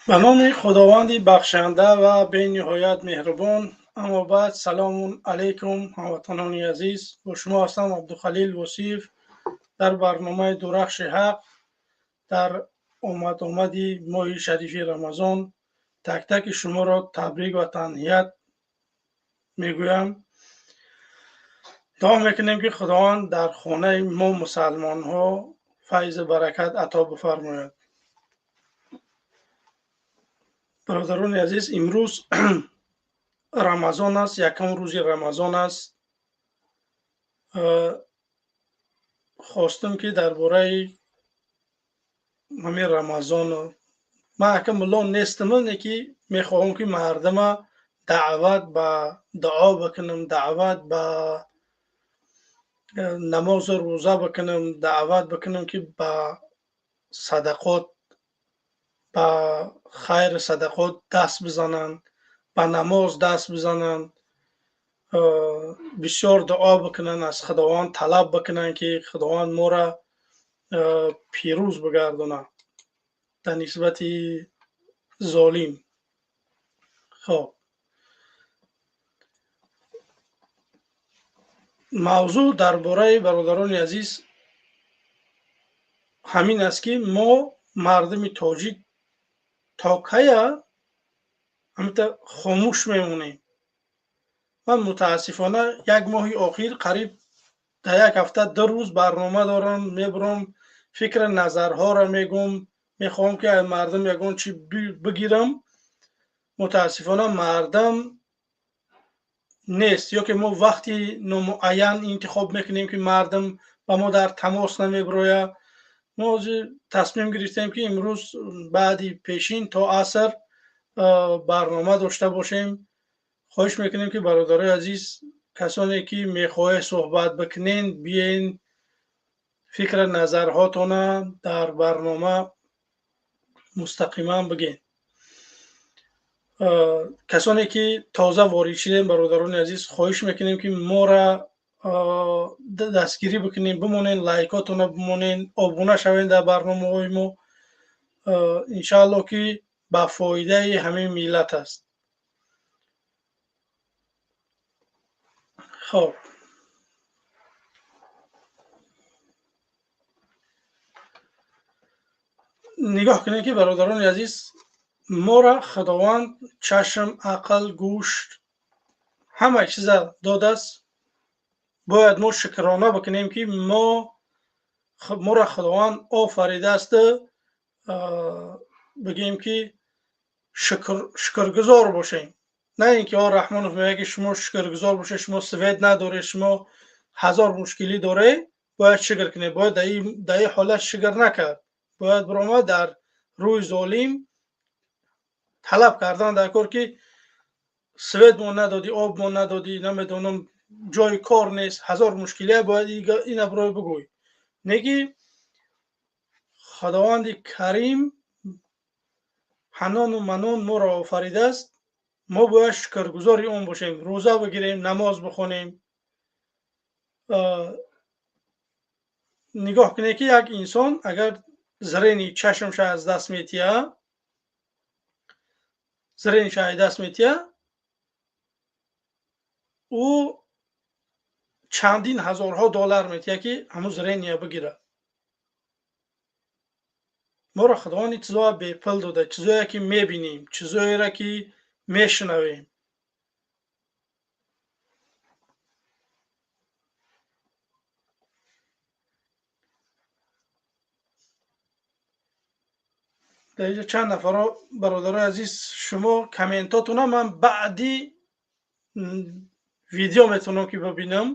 Ба номи Худованди бахшанда ва бениҳоят меҳрубон. Аммо баъд, салому алайкум, ҳамватанони азиз. Бо шумо ҳастам Абдухалил Восиев дар барномаи Дурахши ҳақ дар омад-омади моҳи шарифи Рамазон. Так-таки шуморо табрик ва таҳният мегӯям. Дуо мекунем, ки Худованд дар хонаи мо мусалмонҳо файзу баракат ато бифармояд. Бародарони азиз, имрӯз Рамазон аст, якум рӯзи Рамазон аст. Хостам, ки дар бораи ҳамин Рамазон, ман ака мулло нестам, не ки мехоҳам, ки мардума даъват ба дуо бикунам, даъват ба намозу рӯза бикунам, даъват бикунам, ки ба садақот, ба хайру садақот даст бизананд, ба намоз даст бизананд, бисёр дуо бикунанд, аз Худованд талаб бикунанд, ки Худованд моро пирӯз бигардонад дар нисбати золим. Хоб, мавзӯъ дар бораи, бародарони азиз, ҳамин аст, ки мо мардуми тоҷик то кая ҳамита хомӯш мемонем? Ман мутаассифона як моҳи охир қариб дар як ҳафта 2 рӯз барнома дорам, мебурам, фикри назарҳоро мегӯм, мехоҳам, ки аз мардум ягон чи бигирам. Мутаассифона мардам нест, ё ки мо вақти номуайян интихоб мекунем, ки мардум ба мо дар тамос намебирояд. Мо ҳозир тасмим гирифтем, ки имрӯз баъди пешин то аср барнома дошта бошем. Хоҳиш мекунем, ки бародарои азиз, касоне ки мехоҳед суҳбат бикунен, биен, фикри назарҳотона дар барнома мустақиман бигӯен. Касоне ки тоза ворид шудем, бародарони азиз, хоҳиш мекунем, ки моро дастгирӣ бикунем, бимонен, лайкотона бимонен, обуна шавем дар барномаҳои мо. Иншааллоҳ, ки ба фоидаи ҳамин миллат аст. Хоб, нигоҳ кунем, ки бародарони азиз, моро Худованд чашм, ақл, гӯш, ҳама чиза додааст. Бояд мо шукрона бикунем, ки моро Худованд офаридааст. Бигӯем, ки шукргузор бошем, на ин ки о Раҳмонов мегӯяд, ки шумо шукргузор бошед, шумо свет надоред, шумо ҳазор мушкилӣ доред, бояд шукр кунед. Бояд дар ин ҳолат шукр накард, бояд биромад дар рӯи золим талаб кардан дар кор, ки свет мо надодӣ, об мо надодӣ, намедонам, ҷои кор нест, ҳазор мушкилия, бояд ина бирой бигӯй. Неки Худованди Карим ҳанону манон моро офаридааст, мо бояд шукргузори он бошем, рӯза бигирем, намоз бихонем. Нигоҳ кунед, ки як инсон агар зрени чашмша аз даст метиҳа, зрениша аз даст метиҳа, ӯ чандин ҳазорҳо доллар метиҳа, ки ҳамун зрения бигирад. Моро Худованд ин чизоа бепул дода, чизое ки мебинем, чизоеро ки мешунавем. Дар инҷо чанд нафаро, бародарои азиз, шумо комментотона ман баъди видео метавонам, ки бибинам.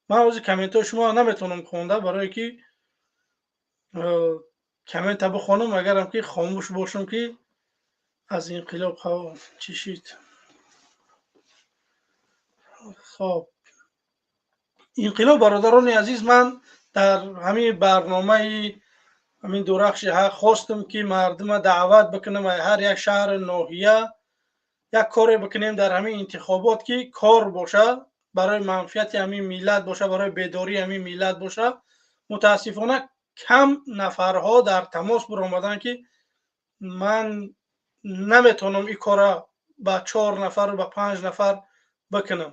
Ман ҳозир комментҳои шумо наметавонам хонда, барое ки коммента бихонам, агарам ки хомӯш бошам, ки аз инқилоб чӣ шид. Хоб, инқилоб, бародарони азиз, ман дар ҳамин барномаи ҳамин Дурахши ҳақ хостам, ки мардума даъват бикунам, ҳар як шаҳру ноҳия як коре бикунем дар ҳамин интихобот, ки кор боша, барои манфиати ҳамин миллат боша, барои бедории ҳамин миллат боша. Мутаассифона кам нафарҳо дар тамос биромаданд, ки ман Наметавонам ин кора ба чор нафару ба панҷ нафар бикунам.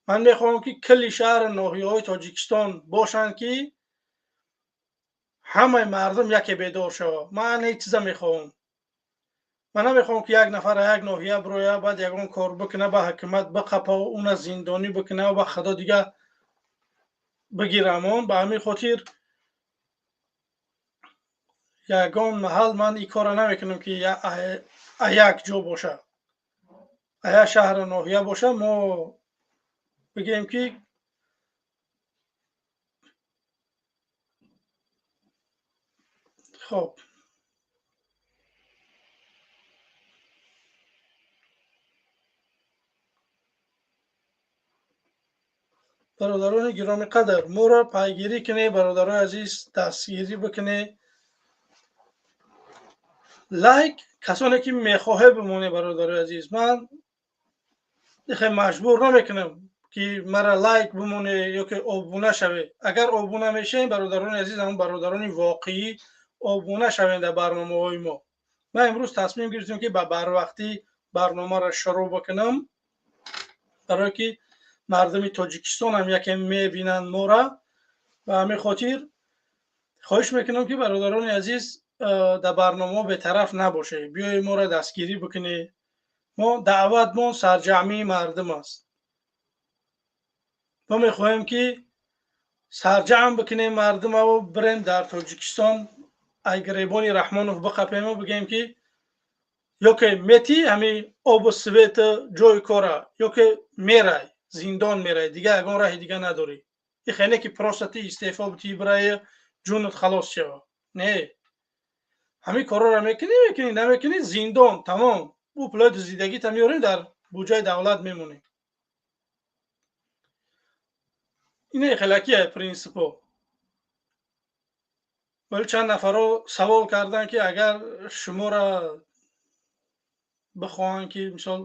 Ман мехоҳам, ки кулли шаҳру ноҳияҳои Тоҷикистон бошанд, ки ҳамаи мардум яке бедор шавад. Ман ҳеҷ чиза мехоҳам. Ман намехоҳам, ки як нафар як ноҳия бироя, баъд ягон кор бикуна, ба ҳукумат биқапа, уна зиндонӣ бикуна ва худо дига бигирамон. Ба ҳамин хотир ягон маҳал ман ин корро намекунам, ки як ҷо боша, як шаҳру ноҳия боша. Мо бигӯем, ки хоб, бародарони гиромӣ қадр, моро пайгирӣ кунед. Бародарои азиз, дастгирӣ бикунед, лайк касоне ки мехоҳе бимонед. Бародарои азиз, ман хе маҷбур намекунам, ки мара лайк бимоне ё ки обуна шавед. Агар обуна мешавем, бародарони азиз, ҳамон бародарони воқеӣ обуна шавем дар барномаҳои мо. Ман имрӯз тасмим гирифтем, ки ба барвақтӣ барномаро шурӯъ бикунам, барое ки мардуми Тоҷикистон ҳам яке мебинанд мора. Ба ҳамин хотир хоҳиш мекунам, ки бародарони азиз, дар барномаҳо бетараф набошед, биёед моро дастгирӣ бикунед. Мо даъватмон сарҷамъии мардум аст. Мо мехоҳем, ки сарҷамъ бикунем мардумаву бирем дар Тоҷикистон ай гиребони Раҳмонов биқапему бигӯем, ки ё ки метӣ ҳамин обу свету ҷои кора, ё ки мерай, зиндон мерай, дига ягон раҳи дига надорӣ. И хеле ки просто ти истеъфо битӣ, бирае, ҷунут халос шава, не. Ҳамин корҳоро мекунӣ, мекунӣ, намекунӣ, зиндон, тамом. Ӯ пулои дуздидагита меорем, дар буҷаи давлат мемонем. Ине хелакия принсипо. Вале чанд нафарҳо савол карданд, ки агар шуморо бихоҳанд, ки мисол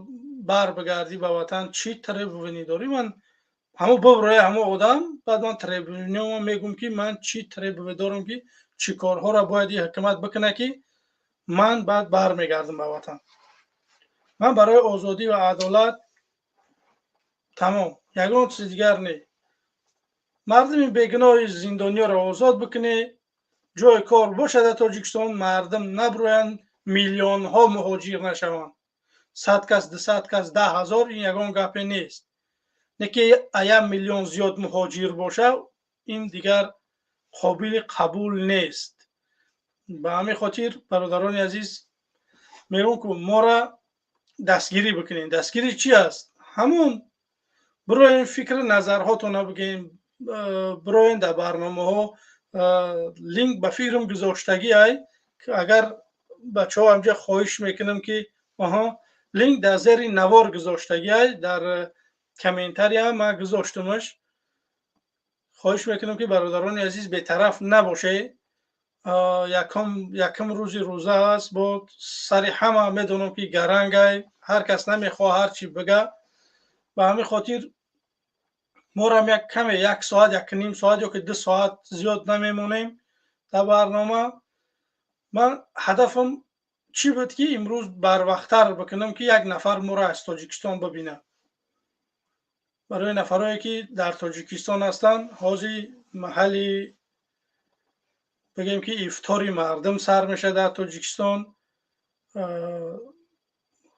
бар бигардӣ ба ватан, чӣ требование дорӣ? Ман ҳамо биброя ҳамо одам, баъд ман требованиёма мегӯм, ки ман чӣ требование дорам, ки чӣ корҳоро бояд ин ҳукумат бикунад, ки ман баъд бармегардам ба ватан. Ман барои озодӣ ва адолат, тамом, ягон чизи дигар не. Мардуми бегуноҳи зиндониёро озод бикунед, ҷои кор бошад дар Тоҷикистон, мардум наброянд, миллионҳо муҳоҷир нашаванд. 100 кас, 200 кас, 10 000 ин ягон гапе нест. Не ки як миллион зиёд муҳоҷир боша, ин дигар қобили қабул нест. Ба ҳамин хотир, бародарони азиз, мегӯм, ку моро дастгирӣ бикунем. Дастгирӣ чи аст? Ҳамун бироем, фикри назарҳотона бигӯем, бироем дар барномаҳо. Линк ба фикрам гузоштагӣ ай. Агар бачаҳо ҳамҷа, хоҳиш мекунам, ки аҳо, линк дар зери навор гузоштагӣ ай, дар комментария ман гузоштумаш. Хоҳиш мекунам, ки бародарони азиз, бетараф набошед. Якум рӯзи рӯза аст, бо сари ҳама медонам, ки гарангай, ҳар кас намехоҳ ҳар чӣ бига. Ба ҳамин хотир морам як каме, як соат, якним соат ё ки 2 соат зиёд намемонем дар барнома. Ман ҳадафам чӣ буд, ки имрӯз барвақттар бикунам, ки як нафар моро аз Тоҷикистон бибинад. Барои нафарое ки дар Тоҷикистон ҳастанд, ҳозир маҳалли бигем, ки ифтори мардум сар мешавад дар Тоҷикистон.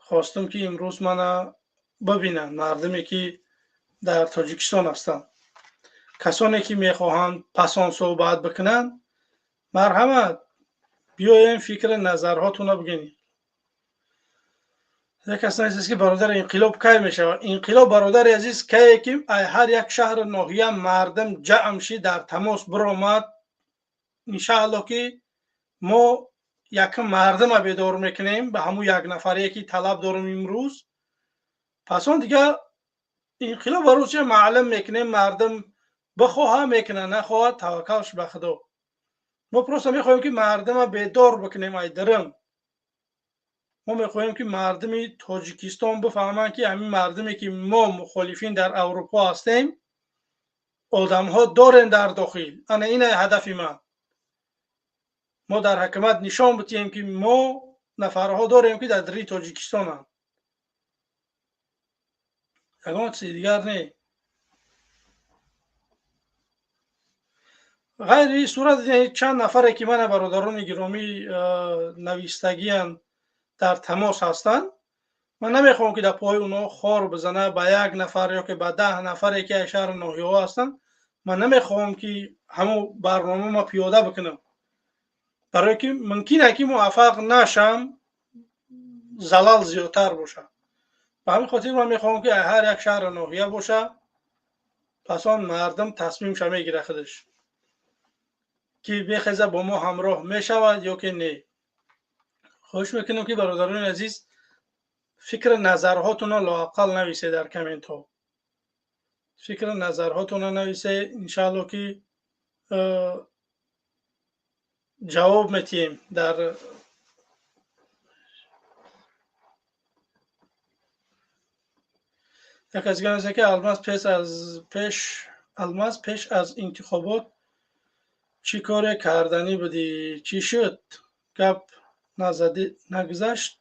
Хостам, ки имрӯз мана бибинанд мардуме ки дар Тоҷикистон ҳастанд. Касоне ки мехоҳанд пасон суҳбат бикунанд, марҳамат, биёем, фикри назарҳотонро бигӯед. Як кас нависад, ки бародар, инқилоб кай мешавад? Инқилоб, бародари азиз, кае ки ҳар як шаҳру ноҳия мардум ҷамъ ши, дар тамос биромад. Иншааллоҳ, ки мо якум мардума бедор мекунем ба ҳамун як нафарие ки талаб дорем имрӯз. Пас он дигар инқилоб ба русия маълум мекунем. Мардум бихоҳа мекунад, нахоҳад, таваккалш ба Худо. Мо просто мехоҳем, ки мардума бедор бикунем ай дирим. Мо мехоҳем, ки мардуми Тоҷикистон бифаҳманд, ки ҳамин мардуме ки мо мухолифин дар Аврупо ҳастем, одамҳо дорем дар дохил. Ана ина ҳадафи ман. Мо дар ҳукумат нишон бидиҳем, ки мо нафарҳо дорем, ки дар дари Тоҷикистонанд. Ягон чизи дигар не. Ғайри ин сурат чанд нафаре ки мана бародарони гиромӣ навистагиянд, дар тамос ҳастанд, ман намехоҳам, ки дар пои онҳо хор бизана ба як нафар ё ки ба 10 нафаре ки аз шаҳру ноҳияҳо ҳастанд. Ман намехоҳам, ки ҳамон барнома ма пиёда бикунам, барое ки мумкин е ки муваффақ нашам, залал зиёдтар бошад. Ба ҳамин хотир ман мехоҳам, ки ҳар як шаҳру ноҳия боша, пас он мардум тасмимша мегирад худаш, ки бехеза бо мо ҳамроҳ мешавад ё ки не. Хоҳиш мекунам, ки бародарони азиз, фикри назарҳотонро лоақал нависед дар комментҳо, фикри назарҳотонро нависед. Иншаалло, ки ҷавоб метиҳем. Дар як аз дигар, ки Алмаз пеш аз интихобот чӣ коре карданӣ будӣ, чӣ шуд, гап назадӣ, нагузашт?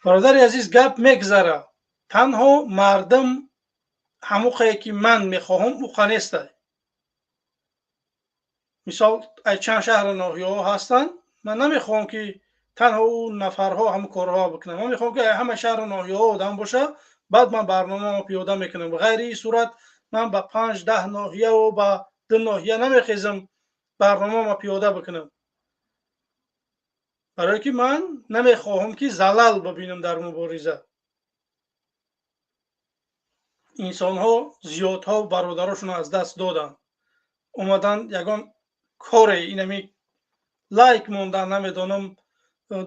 Бародари азиз, гап мегузара, танҳо мардум ҳамуқае ки ман мехоҳам, уқа нестай. Мисол, ай чанд шаҳру ноҳияҳо ҳастанд, ман намехоҳам, ки танҳо ӯ нафарҳо ҳамн корҳо бикунам. Ман мехоҳам, ки ҳама шаҳру ноҳияҳо одам боша, баъд ман барномаро пиёда мекунам. Ғайри ин сурат ман ба 5-10 ноҳияву ба 2 ноҳия намехезам барномаро пиёда бикунам, барое ки ман намехоҳам, ки залал бибинам дар мубориза. Инсонҳо зиёдҳо бародарошонро аз даст доданд, омадан ягон коре инами лайк мондан, намедонам,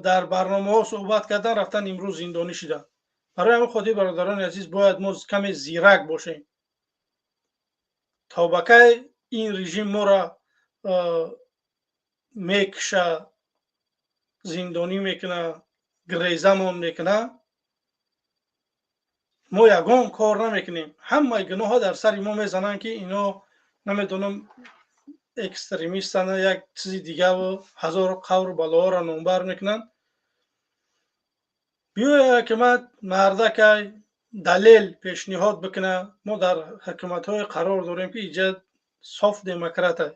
дар барномаҳо суҳбат кардан, рафтан, имрӯз зиндонӣ шиданд. Барои ҳамин хотир, бародарони азиз, бояд мо каме зирак бошем, то ба кай ин режим моро мекуша, зиндонӣ мекуна, грезамон мекуна, мо ягон кор намекунем. Ҳамаи гуноҳҳо дар сари мо мезананд, ки ино, намедонам, экстремистанд, як чизи дигаву ҳазору қавру балоҳоро номбар мекунанд. Биёя ҳакимат мардакай далел пешниҳод бикуна. Мо дар ҳукуматҳое қарор дорем, ки иҷа соф демократай.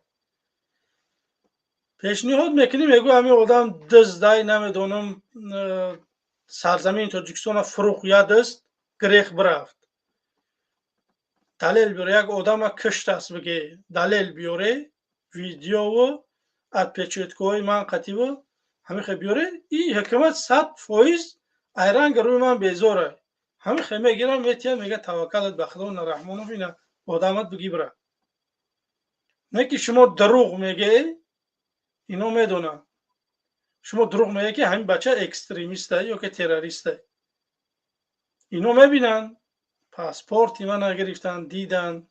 Пешниҳод мекунем, мегӯ ҳамин одам диздай, намедонам, сарзамини Тоҷикистона фурӯх, ядист, грех бирафт. Далел биёре, як одама киштаст биге, далел биёре, видеову отпечаткаҳои ман қативу ҳамихе биёре. И ҳукумат 100% айранги рӯи ман безора, ҳамихе мегирам, метиҳам, мега: «Таваккалат ба Худо, на Раҳмонов, ина одамат биги, бира». Не ки шумо дурӯғ меге, ино медонанд, шумо дурӯғ меге, ки ҳамин бача экстремиста ё ки террориста. Ино мебинанд, паспорти мана гирифтанд, диданд,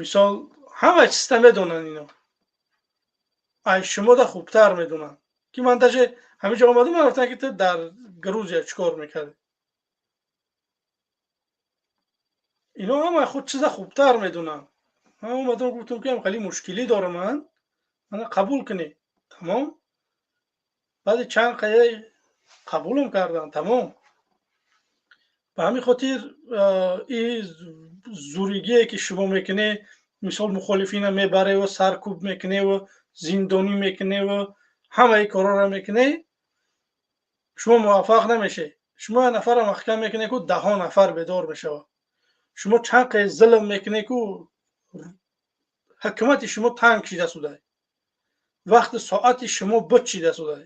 мисол, ҳама чизта медонанд ино, ай шумода хубтар медонанд, ки ман даже ҳаминҷо омадам, ман гуфтам, ки ту дар Грузия чӣ кор мекардӣ. Ино ҳама худ чиза хубтар медонанд. Ман омадам, гуфтам, ки хеле мушкилӣ дорам, ман мана қабул кунӣ, тамом. Баъди чанд қая қабулам карданд, тамом. Ба ҳамин хотир и зуригие ки шумо мекунед, мисол, мухолифина мебареву саркӯб мекуневу зиндонӣ мекуневу ҳамаи корҳоро мекунед, шумо муваффақ намешед. Шумо як нафарро маҳкам мекунед, ку даҳо нафар бедор мешавад. Шумо чанд қай зулм мекунед, ку ҳукумати шумо танг шида судай, вақти соати шумо буд шида судай.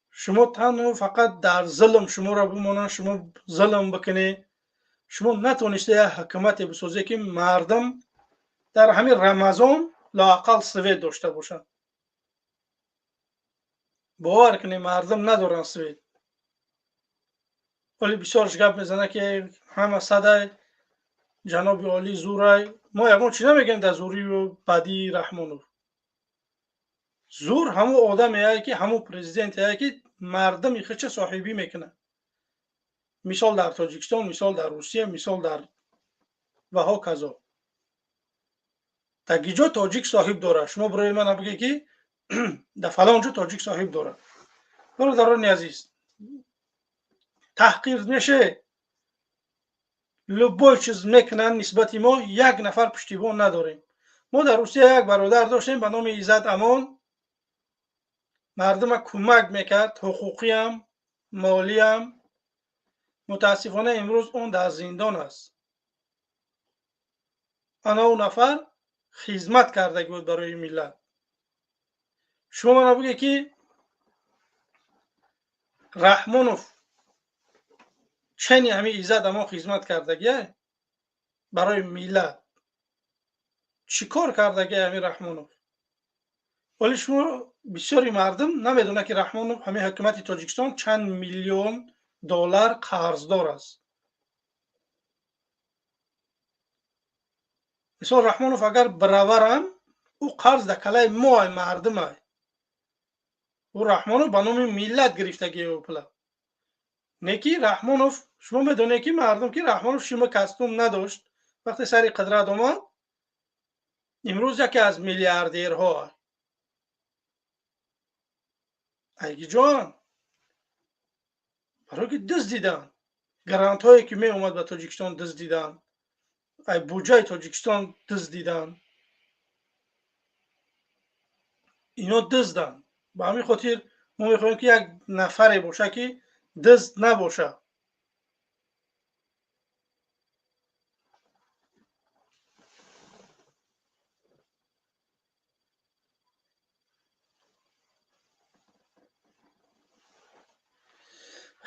Шумо танҳо фақат дар зулм шуморо бимонанд, шумо зулм бикунед. Шумо натониста як ҳукумате бисозед, ки мардум дар ҳамин Рамазон лоақал свет дошта бошанд. Бовар кунед, мардум надоранд свет. Вале бисёрш гап мезанад, ки ҳама садай, ҷаноби олӣ зурай. Мо ягон чӣ намегӯем дар зурию бадии Раҳмонов. Зур ҳамун одамеае, ки ҳамун президентеае, ки мардуми худша соҳибӣ мекунад. Мисол, дар Тоҷикистон, мисол, дар Русия, мисол, дар ва ҳоказо. Дар гиҷо тоҷик соҳиб дорад? Шумо барои мана бигӯед, ки Дар фалон ҷо тоҷик соҳиб дорад. Бародарони азиз, таҳқир меше, любой чиз мекунанд нисбати мо, як нафар пуштибон надорем. Мо дар Русия як бародар доштем ба номи Иззат Амон, мардума кӯмак мекард, ҳуқуқиам, молиам. Мутаассифона имрӯз он дар зиндон аст. Ана ӯ нафар хизмат кардаги буд барои миллат. Шумо мана буге ки Раҳмонов чени ҳами Иззат Амон хизмат кардагия барои миллат? Чӣ кор кардагия ҳами Раҳмонов? Вале шумо бисёри мардум намедонад ки Раҳмонов ҳамин ҳукумати Тоҷикистон чанд миллион доллар қарздор аст. Мисол, Раҳмонов агар бараварам, ӯ қарз дар калаи мо ай, мардум ай. Ӯ Раҳмонов ба номи миллат гирифтагия ӯ пула. Не ки Раҳмонов, шумо медонед ки мардум ки Раҳмонов шумо костюм надошт, вақте сари қудрат омад, имрӯз яке аз миллиардерҳо. Айгиҷон, барои ки дуздидан, грантҳое ки меомад ба Тоҷикистон дуздидан, ай буҷаи Тоҷикистон дуздидан, ино дузданд. Ба ҳамин хотир мо мехоҳем ки як нафаре боша ки дузд набоша.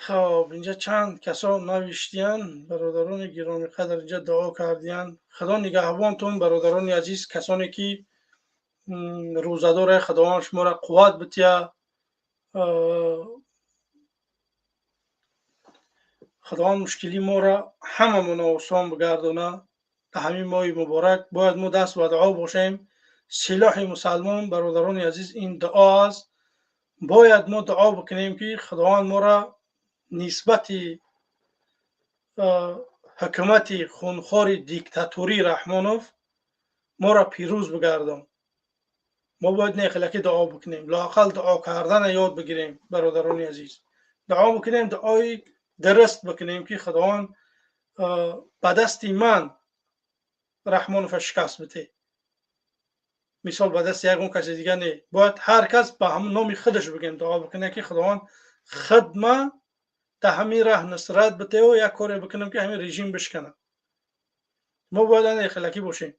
Хоб, инҷа чанд касо навиштиян, бародарони гиромиқадр, инҷа дуо кардиян. Худо нигаҳбонтон, бародарони азиз, касоне ки рӯзадоре, Худованд шуморо қувват бития. Худованд мушкили моро ҳамамон осон бигардона. Дар ҳамин моҳи муборак бояд мо даст ба дуо бошем. Силоҳи мусалмон, бародарони азиз, ин дуо аст. Бояд мо дуо бикунем ки Худованд моро нисбати ҳукумати хунхори диктатурии Раҳмонов моро пирӯз бигардон. Мо бояд нехелаки дуо бикунем, лоақал дуо кардана ёд бигирем, бародарони азиз. Дуо бикунем, дуои дуруст бикунем ки Худованд ба дасти ман Раҳмонова шикаст бите. Мисол, ба дасти ягон каси дига не. Бояд ҳар кас ба ҳамон номи худаш бигем, дуо бикунем ки Худованд хидма та ҳамин раҳ нусрат битеу як коре бикунем ки ҳамин режим бишканад. Мо бояд ана хелакӣ бошем,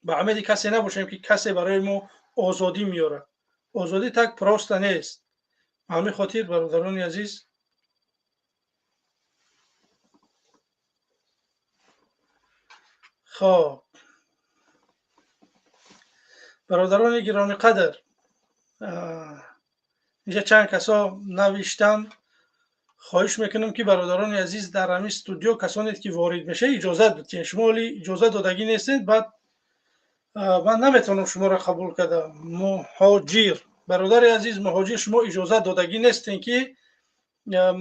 ба умеди касе набошем ки касе барои мо озодӣ меорад. Озодӣ так просто нест. Ба ҳамин хотир, бародарони азиз, хоб, бародарони гиромиқадр, инҷа чанд касо навиштанд. Хоҳиш мекунам ки бародарони азиз, дар ҳамин студио касоне ки ворид мешавед, иҷозат бидиҳед. Шумо оли иҷозат додагӣ нестед, баъд ман наметавонам шуморо қабул карда. Муҳоҷир, бародари азиз муҳоҷир, шумо иҷозат додагӣ нестед ки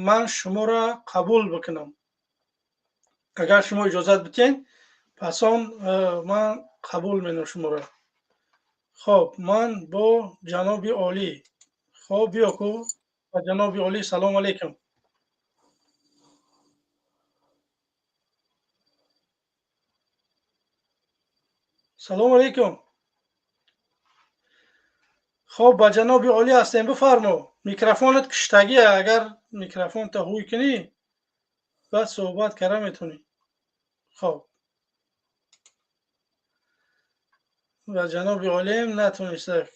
ман шуморо қабул бикунам. Агар шумо иҷозат бидиҳед, пас он ман қабул менам шуморо. Хоб, ман бо ҷаноби олӣ. Хоб, биё ку ба ҷаноби олӣ. Салом алейкум. Салом алейкум. Хоб, ба ҷаноби олӣ ҳастем, бифармо. Микрофонат киштагия, агар микрофонта ҳуй кунӣ, баъд суҳбат карда метавонӣ. Хоб, ба ҷаноби олиам натониста.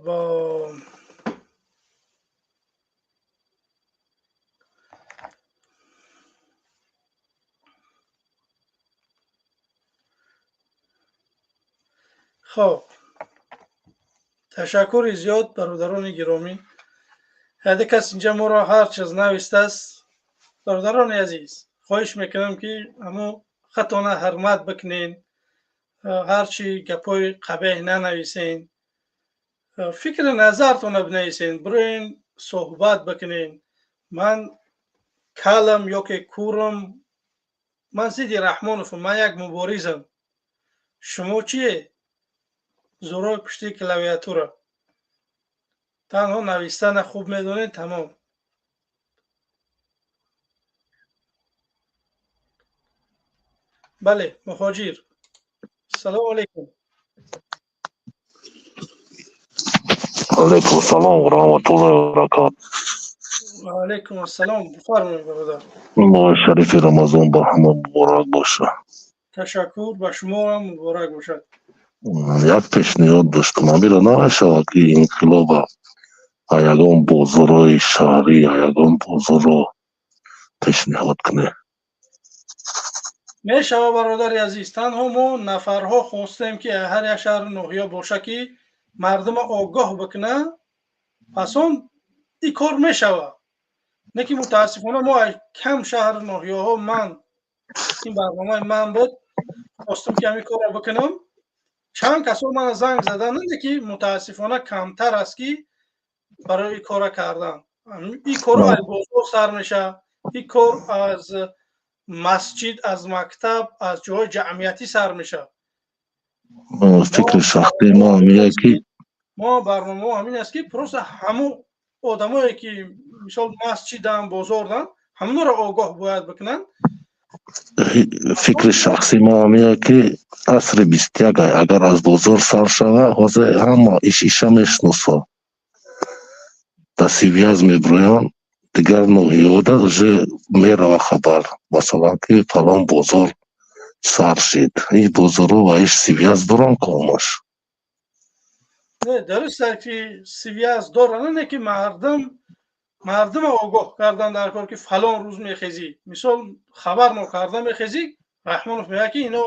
Бо хоб, ташаккури зиёд, бародарони гиромӣ. Ҳаде кас инҷа моро ҳар чиз навистааст. Бародарони азиз, хоҳиш мекунам ки ҳамо хатона ҳурмат бикунен, ҳарчи гапҳои қабеҳ нанависен, фикри назартона бинависен, бироен суҳбат бикунен. Ман калам ё ки курам, ман зидди Раҳмоновам, ман як муборизам. Шумо чие? Зӯрои пушти клавиатура. Танҳо навистана хуб медонед, тамом. Бале, муҳоҷир. Салому алайкум. Алайкум салом ва раҳматуллоҳи ва баракатуҳ. Ва алайкум ассалом. Бифармоед, бародар. Моҳи шарифи Рамазон ба ҳама муборак бошад. Ташаккур, ба шумо ҳам муборак бошад. Як пешниҳод доштам. Амира намешавад ки инқилоба ягон бозорҳои шаҳрӣ, ягон бозорро пешниҳод кунед? Мешавад, бародари азиз. Танҳо мо нафарҳо хостем, ки ҳар як шаҳру ноҳия боша, ки мардума огоҳ бикунад, пас он ин кор мешавад. Не ки мутаассифона мо кам шаҳру ноҳияҳо, ман ин барномаи ман буд, хостам ки ҳамин корро бикунам. Чанд касо мана занг заданд, не ки мутаассифона камтар аст ки барои ин корро кардан. Ин корро аз бозор сар мешавад, ин кор аз масҷид, аз мактаб, аз ҷойҳои ҷамъиятӣ сар мешавад. Фикри шахсии мо ҳамин ки мо барномао ҳамин аст, ки просто ҳамун одамое ки мисол масҷидан, бозордан, ҳамонро огоҳ бояд бикунанд. Фикри шахсии мо ҳамин ки асри 21 агар аз бозор сар шава, ҳозир ҳама иш иша мешиносад. Дар связь мебироянд, дигар ноҳияҳода уже мерава хабар, масалан, ки фалон бозор сар шид. Ин бозорҳо ва иш связь доранд комаш. Не, дуруст аст ки связь доранд, не ки мардума огоҳ кардан дар кор, ки фалон рӯз мехезӣ. Мисол, хабар нокарда мехезӣ, Раҳмонов мегӯяд, ки ино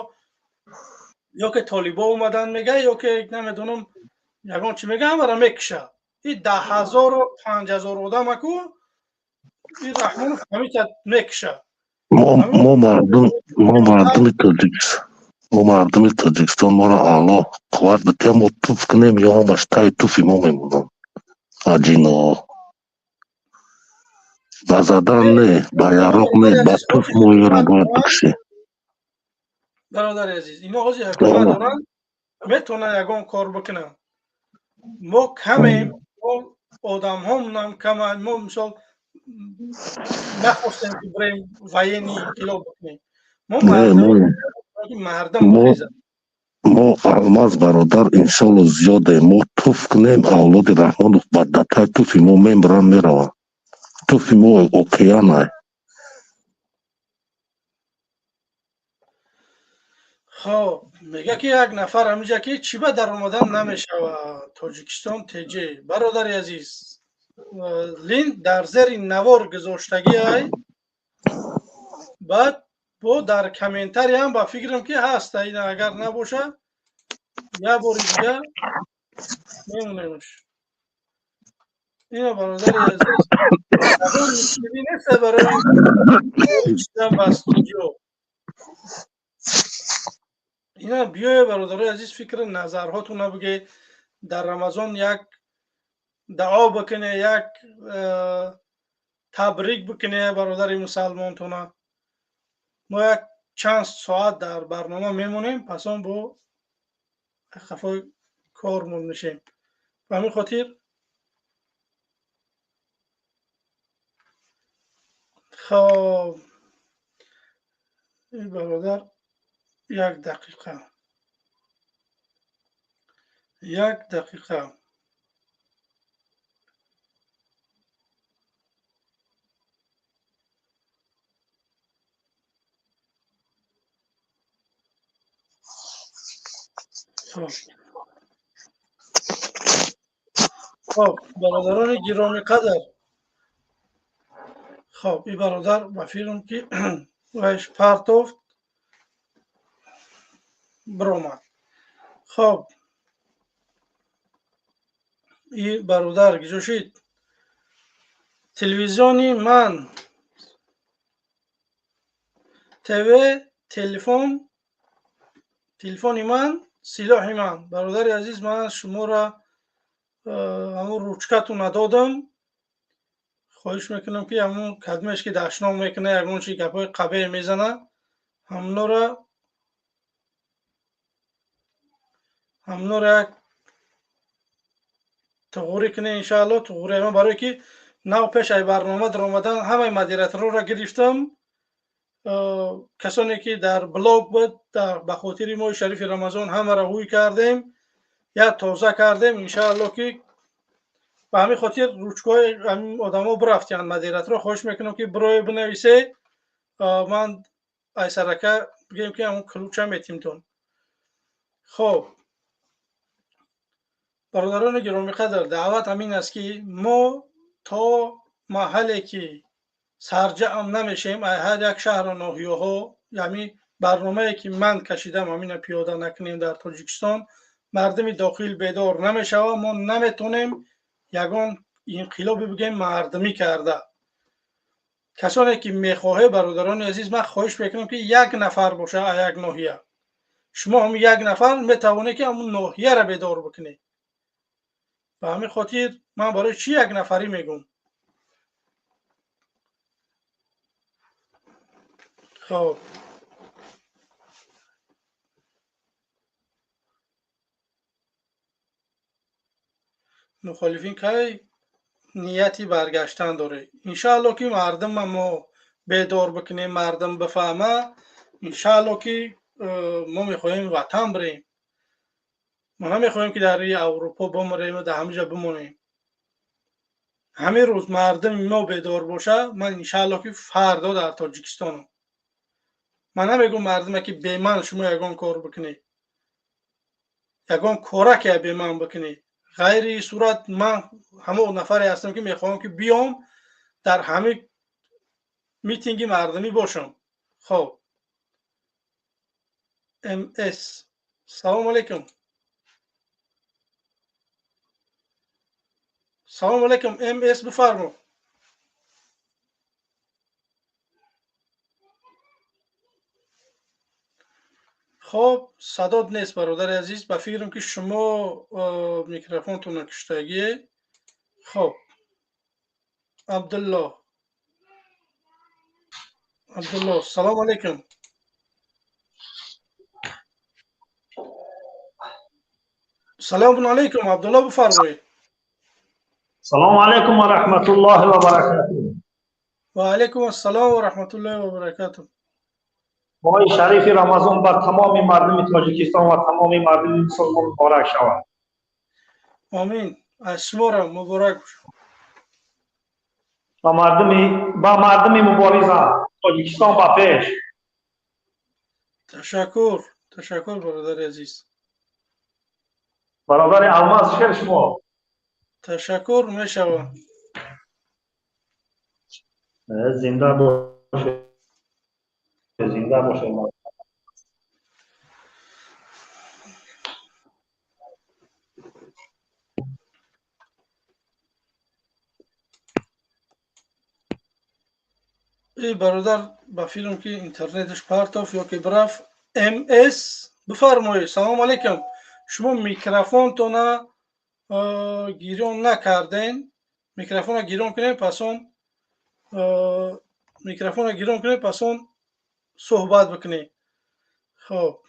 ё ки толибо омадан мега, ё ки намедонам ягон чӣ мега, ҳамаро мекушад. И 10 000-у 5000 одамаку и Раҳмонов ҳамита мекушад. Мо мардуми Тоҷикистон, моро Аллоҳ қувват бидиҳад, мо туф кунем, ё ҳамаш таи туфи мо мемонанд. Аҷино ба задан не, ба яроқ не, ба туф мо ёро бояд бикушем. Бародари азиз, ино ҳозир ҳукумат доранд, метавонанд ягон кор бикунанд. Мо камем, мо одамҳомонам каманд. Мо мисол нахостем, ки бирем военный инқилоб бикунем. Мо мардум мо алмаз, бародар, иншолло зиёдем. Мо туф кунем, авлоди Раҳмонов ба датай туфи мо мембиранд, мераванд. Туфи мо океанай. Хоб, мега ки як нафар ҳаминҷа, ки чӣ ба даромадан намешавад Тоҷикистон ТЖ. Бародари азиз, линк дар зери навор гузоштагӣ ай, баъд бо дар комментариям ба фикрам ки ҳаст. Ина агар набошад, як бори дига мемонемш. Ина, бародари азиз, ягон мушкилӣ нест барои ба студио. Ина биёе, бародарои азиз, фикри назарҳотона бигӯед. Дар Рамазон як дуо бикуне, як табрик бикуне бародари мусалмонтона. Мо як чанд соат дар барнома мемонем, пас он бо хафои кормон мешем. Ба ҳамин хотир, хоб, ин бародар, як дақиқа, як дақиқа. Хоб, бародарони гиромӣ қадр, хоб, ин бародар ба фикрам ки вайш партофт, биромад. Хоб, ин бародар гузошид телевизиони ман ТВ, телефон, телефони ман, силоҳи ман. Бародари азиз, ман шуморо ҳамун ручкатона додам. Хоҳиш мекунам, ки ҳамун кадмеш ки дашном мекуна, ягон чи гапҳои қабеҳ мезана, ҳамонора Ҳамнора як туғурӣ кунед иншаалло. Туғурӣ ман барое ки нав пеш ай барнома даромадан ҳамаи модераторро гирифтам. Касоне ки дар блог буд, ба хотири моҳи шарифи Рамазон ҳамаро ҳуй кардем, як тоза кардем иншаалло, ки ба ҳамин хотир ручкаҳои одамо бирафтиянд. Модераторро хоҳиш мекунам, ки бирои бинависе. Ман айсарака бигем, ки ҳамон ключа метимтон. Хоб, бародарони гиромиқадр, даъват ҳамин аст, ки мо то маҳалле ки сарҷамъ намешем, ай ҳар як шаҳру ноҳияҳо, ҳамин барномае ки ман кашидам, ҳамина пиёда накунем, дар Тоҷикистон мардуми дохил бедор намешавад. Мо наметонем ягон инқилобе бигем мардумӣ карда. Касоне ки мехоҳе, бародарони азиз, ман хоҳиш мекунам, ки як нафар боша як ноҳия. Шумо ҳам як нафар метавонед, ки ҳамун ноҳияро бедор бикунед. Ба ҳамин хотир ман барои чӣ як нафарӣ мегӯм. Хоб, мухолифин кай нияти баргаштан доред? Иншаалло, ки мардума мо бедор бикунем, мардум бифаҳма. Иншаалло, ки мо мехоҳем ватан бирем. Мо намехоҳем, ки дар Аврупо бимирем, дар ҳамиҷа бимонем. Ҳамин рӯз мардуми мо бедор боша, ман иншаалло, ки фардо дар Тоҷикистонам. Ман намегӯм мардуме, ки беман шумо ягон кор бикунед, ягон кораке беман бикунед. Ғайри сурат ман ҳамон нафаре ҳастам, ки мехоҳам, ки биём, дар ҳамин митинги мардумӣ бошам. Хоб, МС, салому алайкум. Салому алайкум, МС, бифармо. Хоб, садот нест, бародари азиз. Ба фикрам, ки шумо микрофонтонро куштагие. Хоб, Абдулло, Абдулло, салому алайкум. Салому алайкум, Абдулло, бифармоед. Салому алайкум ва раҳматуллоҳи ва баракатуҳ. Ва алайкум ассалом ва раҳматуллоҳи ва баракатуҳ. Моҳи шарифи Рамазон бар тамоми мардуми Тоҷикистон ва тамоми мардуми мусулмон муборак шавад. Омин, аз шуморо муборак бошад. Ба мардуми мубориза, Тоҷикистон ба пеш. Ташаккур, ташаккур, бародари азиз. Бародари Алмаз, шер шумо. Ташаккур мешавад. Зинда бошед, зинда бошед. Эй бародар, ба филм ки интернеташ партоф ё ки бирафт. МС, бифармоед. Салому алайкум. Шумо микрофонтона гирён накарден. Микрофона гирён кунед, пас он микрофона гирён кунед, пас он суҳбат бикунед. Хоб,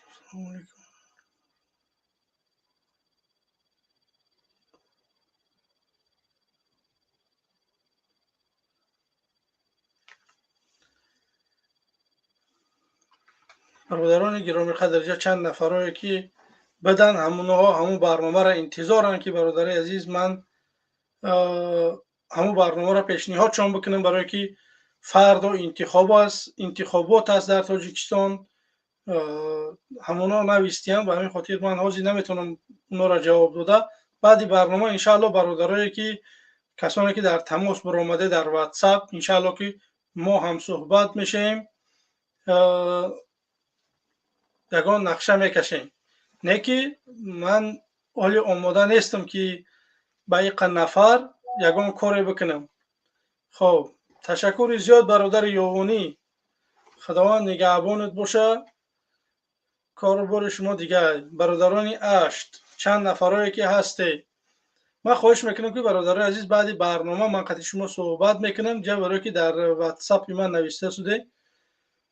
бародарони гиромиқадр, ҷа чанд нафарое ки бадан, ҳамонҳо ҳамун барномаро интизоранд, ки бародари азиз, ман ҳамун барномаро пешниҳодшон бикунам, барое ки фардо интихоб аст, интихобот аст дар Тоҷикистон. Ҳамонҳо навистиям. Ба ҳамин хотир ман ҳозир наметавонам онҳоро ҷавоб дода. Баъди барнома иншаалло, бародарое ки, касоне ки дар тамос баромада дар Ватсап, иншаалло, ки мо ҳам суҳбат мешавем, ягон нақша мекашем. Не ки ман ҳоли омода нестам, ки ба иқа нафар ягон коре бикунам. Хоб, ташаккури зиёд, бародари Ёвонӣ. Худованд нигаҳбонат боша. Кору бори шумо дигар. Бародарони ашт, чанд нафарое ки ҳастед, ман хоҳиш мекунам, ки бародарои азиз, баъди барнома ман қати шумо суҳбат мекунам. Ҷа барое ки дар Ватсапи ман нависта шуде,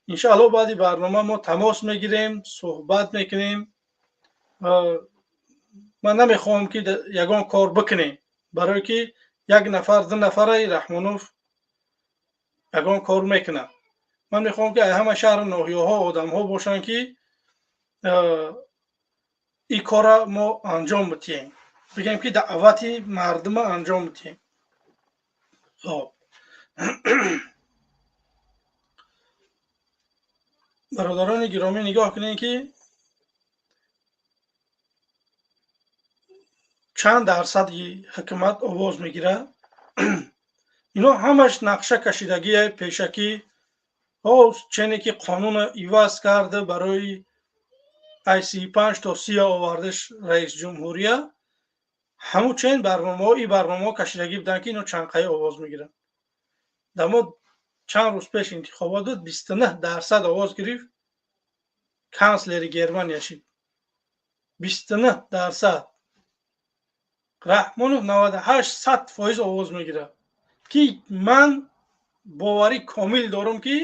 иншаалло, баъди барнома мо тамос мегирем, суҳбат мекунем. Ман намехоҳам ки ягон кор бикунем, барое ки як нафар ду нафараи Раҳмонов ягон кор мекунад. Ман мехоҳам ки ҳама шаҳру ноҳияҳо одамҳо бошанд ки ин корра мо анҷом бидиҳем, бигем ки даъвати мардума анҷом бидиҳем. Хоб, бародарони гиромӣ, нигоҳ кунед ки чанд дарсади ҳукумат овоз мегирад. Ино ҳамаш нақша кашидагие пешакӣ. Чене ки қонуна иваз карда, барои ай 35 то 30 овардаш раисҷумҳурия, ҳамун чен барномаҳо, ин барномаҳо кашидагӣ буданд ки ино чанд қаи овоз мегиранд. Дар мо чанд рӯз пеш интихобот буд, 29% овоз гирифт, канцлери Германия шид. 29%. Раҳмонов 98 100% овоз мегирад, ки ман боварӣ комил дорам ки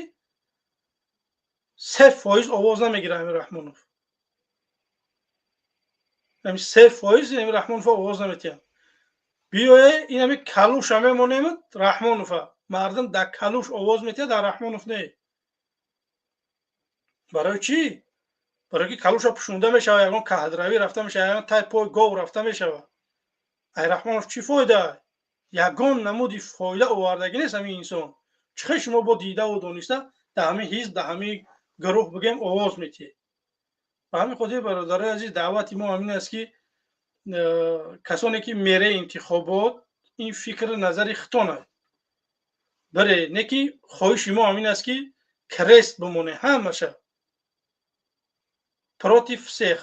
3% овоз намегирад ами Раҳмонов. Ами 3% ами Раҳмонов овоз наметиҳад. Биёе ин ами калуша мемонем, Раҳмонова мардум дар калуш овоз метиҳад, дар Раҳмонов не. Барои чӣ? Барои ки калуша пӯшонда мешавад, ягон каҳдравӣ рафта мешавад, ягон тай пой гов рафта мешавад. Ай Раҳмонов чӣ фоида? Ягон намуди фоида овардагӣ нест ҳамин инсон. Чӣ хел шумо бо дидаву дониста дар ҳамин ҳизб, дар ҳамин гурӯҳ бигем овоз метиҳед? Ба ҳамин хотир, бародарои азиз, даъвати мо ҳамин аст ки касоне ки мере интихобот, ин фикри назари хитона баре, не ки хоҳиши мо ҳамин аст ки крест бимоне ҳамаша, против всех,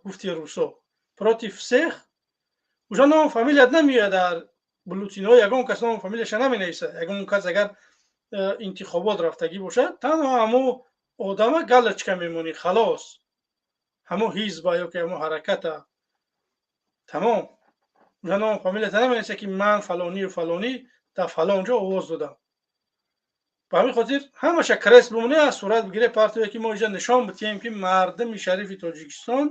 гуфти русо, против всех. Уже ном фамилият намеояд дар бюллетенҳо, ягон кас ном фамилияша наменависад. Ягон кас агар интихобот рафтагӣ бошад, танҳо ҳамо одама галочка мемонӣ, халос, ҳамо ҳизба ё ки ҳамо ҳараката, тамом. Уже ном фамилията наменависад ки ман фалонию фалонӣ дар фалон ҷо овоз додам. Ба ҳамин хотир ҳамаша крест бимоне, аз сурат бигире партия, ки мо инҷа нишон бидиҳем ки мардуми шарифи Тоҷикистон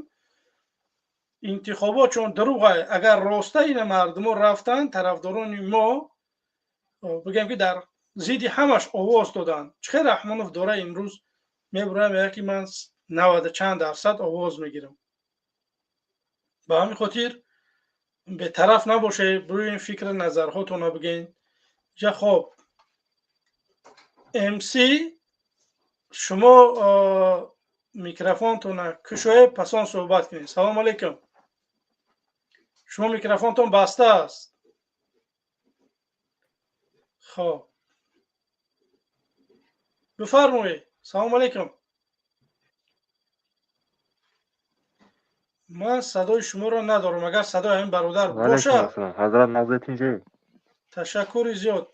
интихобот чун дурӯғ. Агар роста ина мардумо рафтанд, тарафдорони мо бигем ки дар зидди ҳамаш овоз доданд. Чӣ хел Раҳмонов дора имрӯз мебурам, мегӯяд ки ман наваду чанд дарсад овоз мегирам? Ба ҳамин хотир бетараф набошед, бирӯем, фикри назарҳотонро бигӯен ҷа. Хоб, МС, шумо микрофонтонро кушоед, пас он суҳбат кунед. Салому алайкум, шумо микрофонтон баста аст. Хоб, бифармоед. Салому алайкум, ман садои шуморо надорам. Агар садои ҳамин бародар бошад. Ҳазрат, нағзетин? Ташаккури зиёд,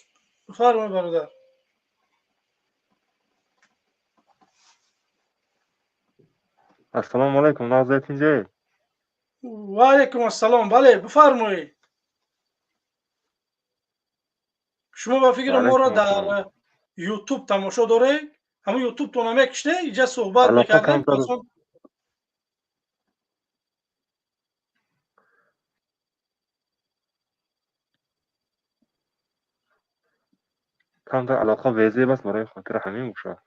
бифармоед, бародар. Ассалому алайкум, нағзетин? Ва алайкум ассалом, бале, бифармоед. Шумо ба фикри моро дар Ютуб тамошо доред, ҳамун Ютубтона мекуште, инҷа суҳбат мекардем. Камтар алоқа безеб аст, барои хотири ҳамин бошад.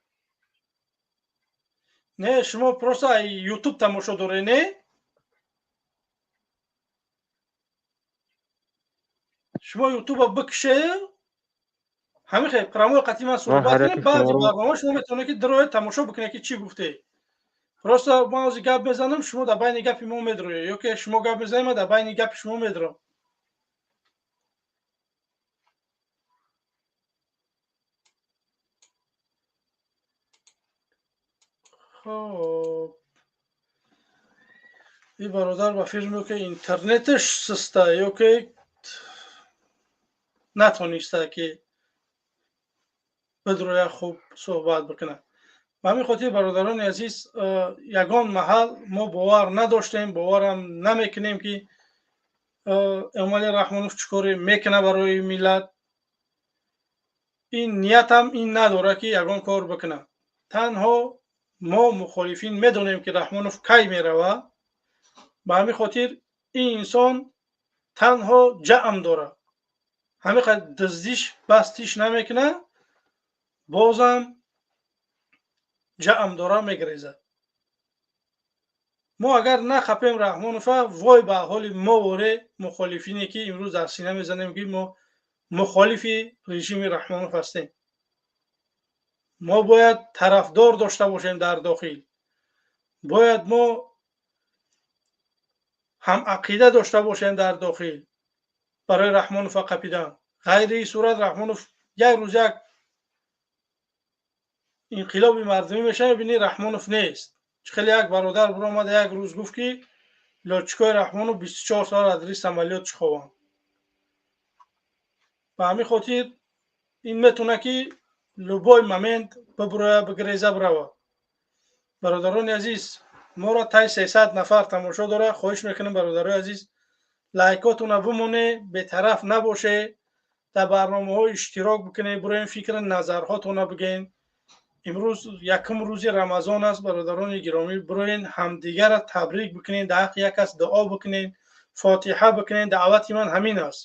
Не, шумо просто Ютуб тамошо доред, не? Шумо Ютуба бикше, ҳамин хел прямой қати ман суҳбат кунем. Баъди барнома шумо метавонед ки дароед, тамошо бикунед ки чӣ гуфте. Просто ман ҳозир гап мезанам, шумо дар байни гапи мо медроед, ё ки шумо гап мезанед, ман дар байни гапи шумо медрам. Хоб, ин бародар ба фикр ё ки интернеташ суста, ё ки натониста ки бидроя, хуб суҳбат бикунад. Ба ҳамин хотир, бародарони азиз, ягон маҳал мо бовар надоштем, боварам намекунем ки Эмомалӣ Раҳмонов чӣ коре мекунад барои миллат. Ин ниятам ин надорад ки ягон кор бикунад. Танҳо мо мухолифин медонем ки Раҳмонов кай меравад. Ба ҳамин хотир Ин инсон танҳо ҷамъ дорад. Ҳамин қадр дуздиш бастиш намекунад, бозам ҷамъ дора мегрезад. Мо агар нахапем Раҳмонова, вой ба ҳоли мо воре мухолифине ки имрӯз дар сина мезанем ки мо мухолифи режими Раҳмонов ҳастем. Мо бояд тарафдор дошта бошем дар дохил. Бояд мо ҳамақида дошта бошем дар дохил барои Раҳмонова қапидан. Ғайри ин сурат Раҳмонов як рӯз як инқилоби мардумӣ мешавад, мебинӣ Раҳмонов нест. Хеле як бародар биромада як рӯз гуфт ки лётчикои Раҳмонов 24 соат аз рӯи самолёт чиқованд. Ба ҳамин хотир ин метавонад ки любой момент бибурояд, бигреза, бирава. Бародарони азиз, моро тай 300 нафар тамошо дорад. Хоҳиш мекунем бародарои азиз, лайкотонро бимонед, бетараф набошед, дар барномаҳо иштирок бикунед, бироем фикри назарҳотонро бигӯед. Имрӯз якум рӯзи Рамазон аст, бародарони гиромӣ, бироен ҳамдигарро табрик бикунед, дар ҳаққи як кас дуо бикунед, фотиҳа бикунед. Даъвати ман ҳамин аст.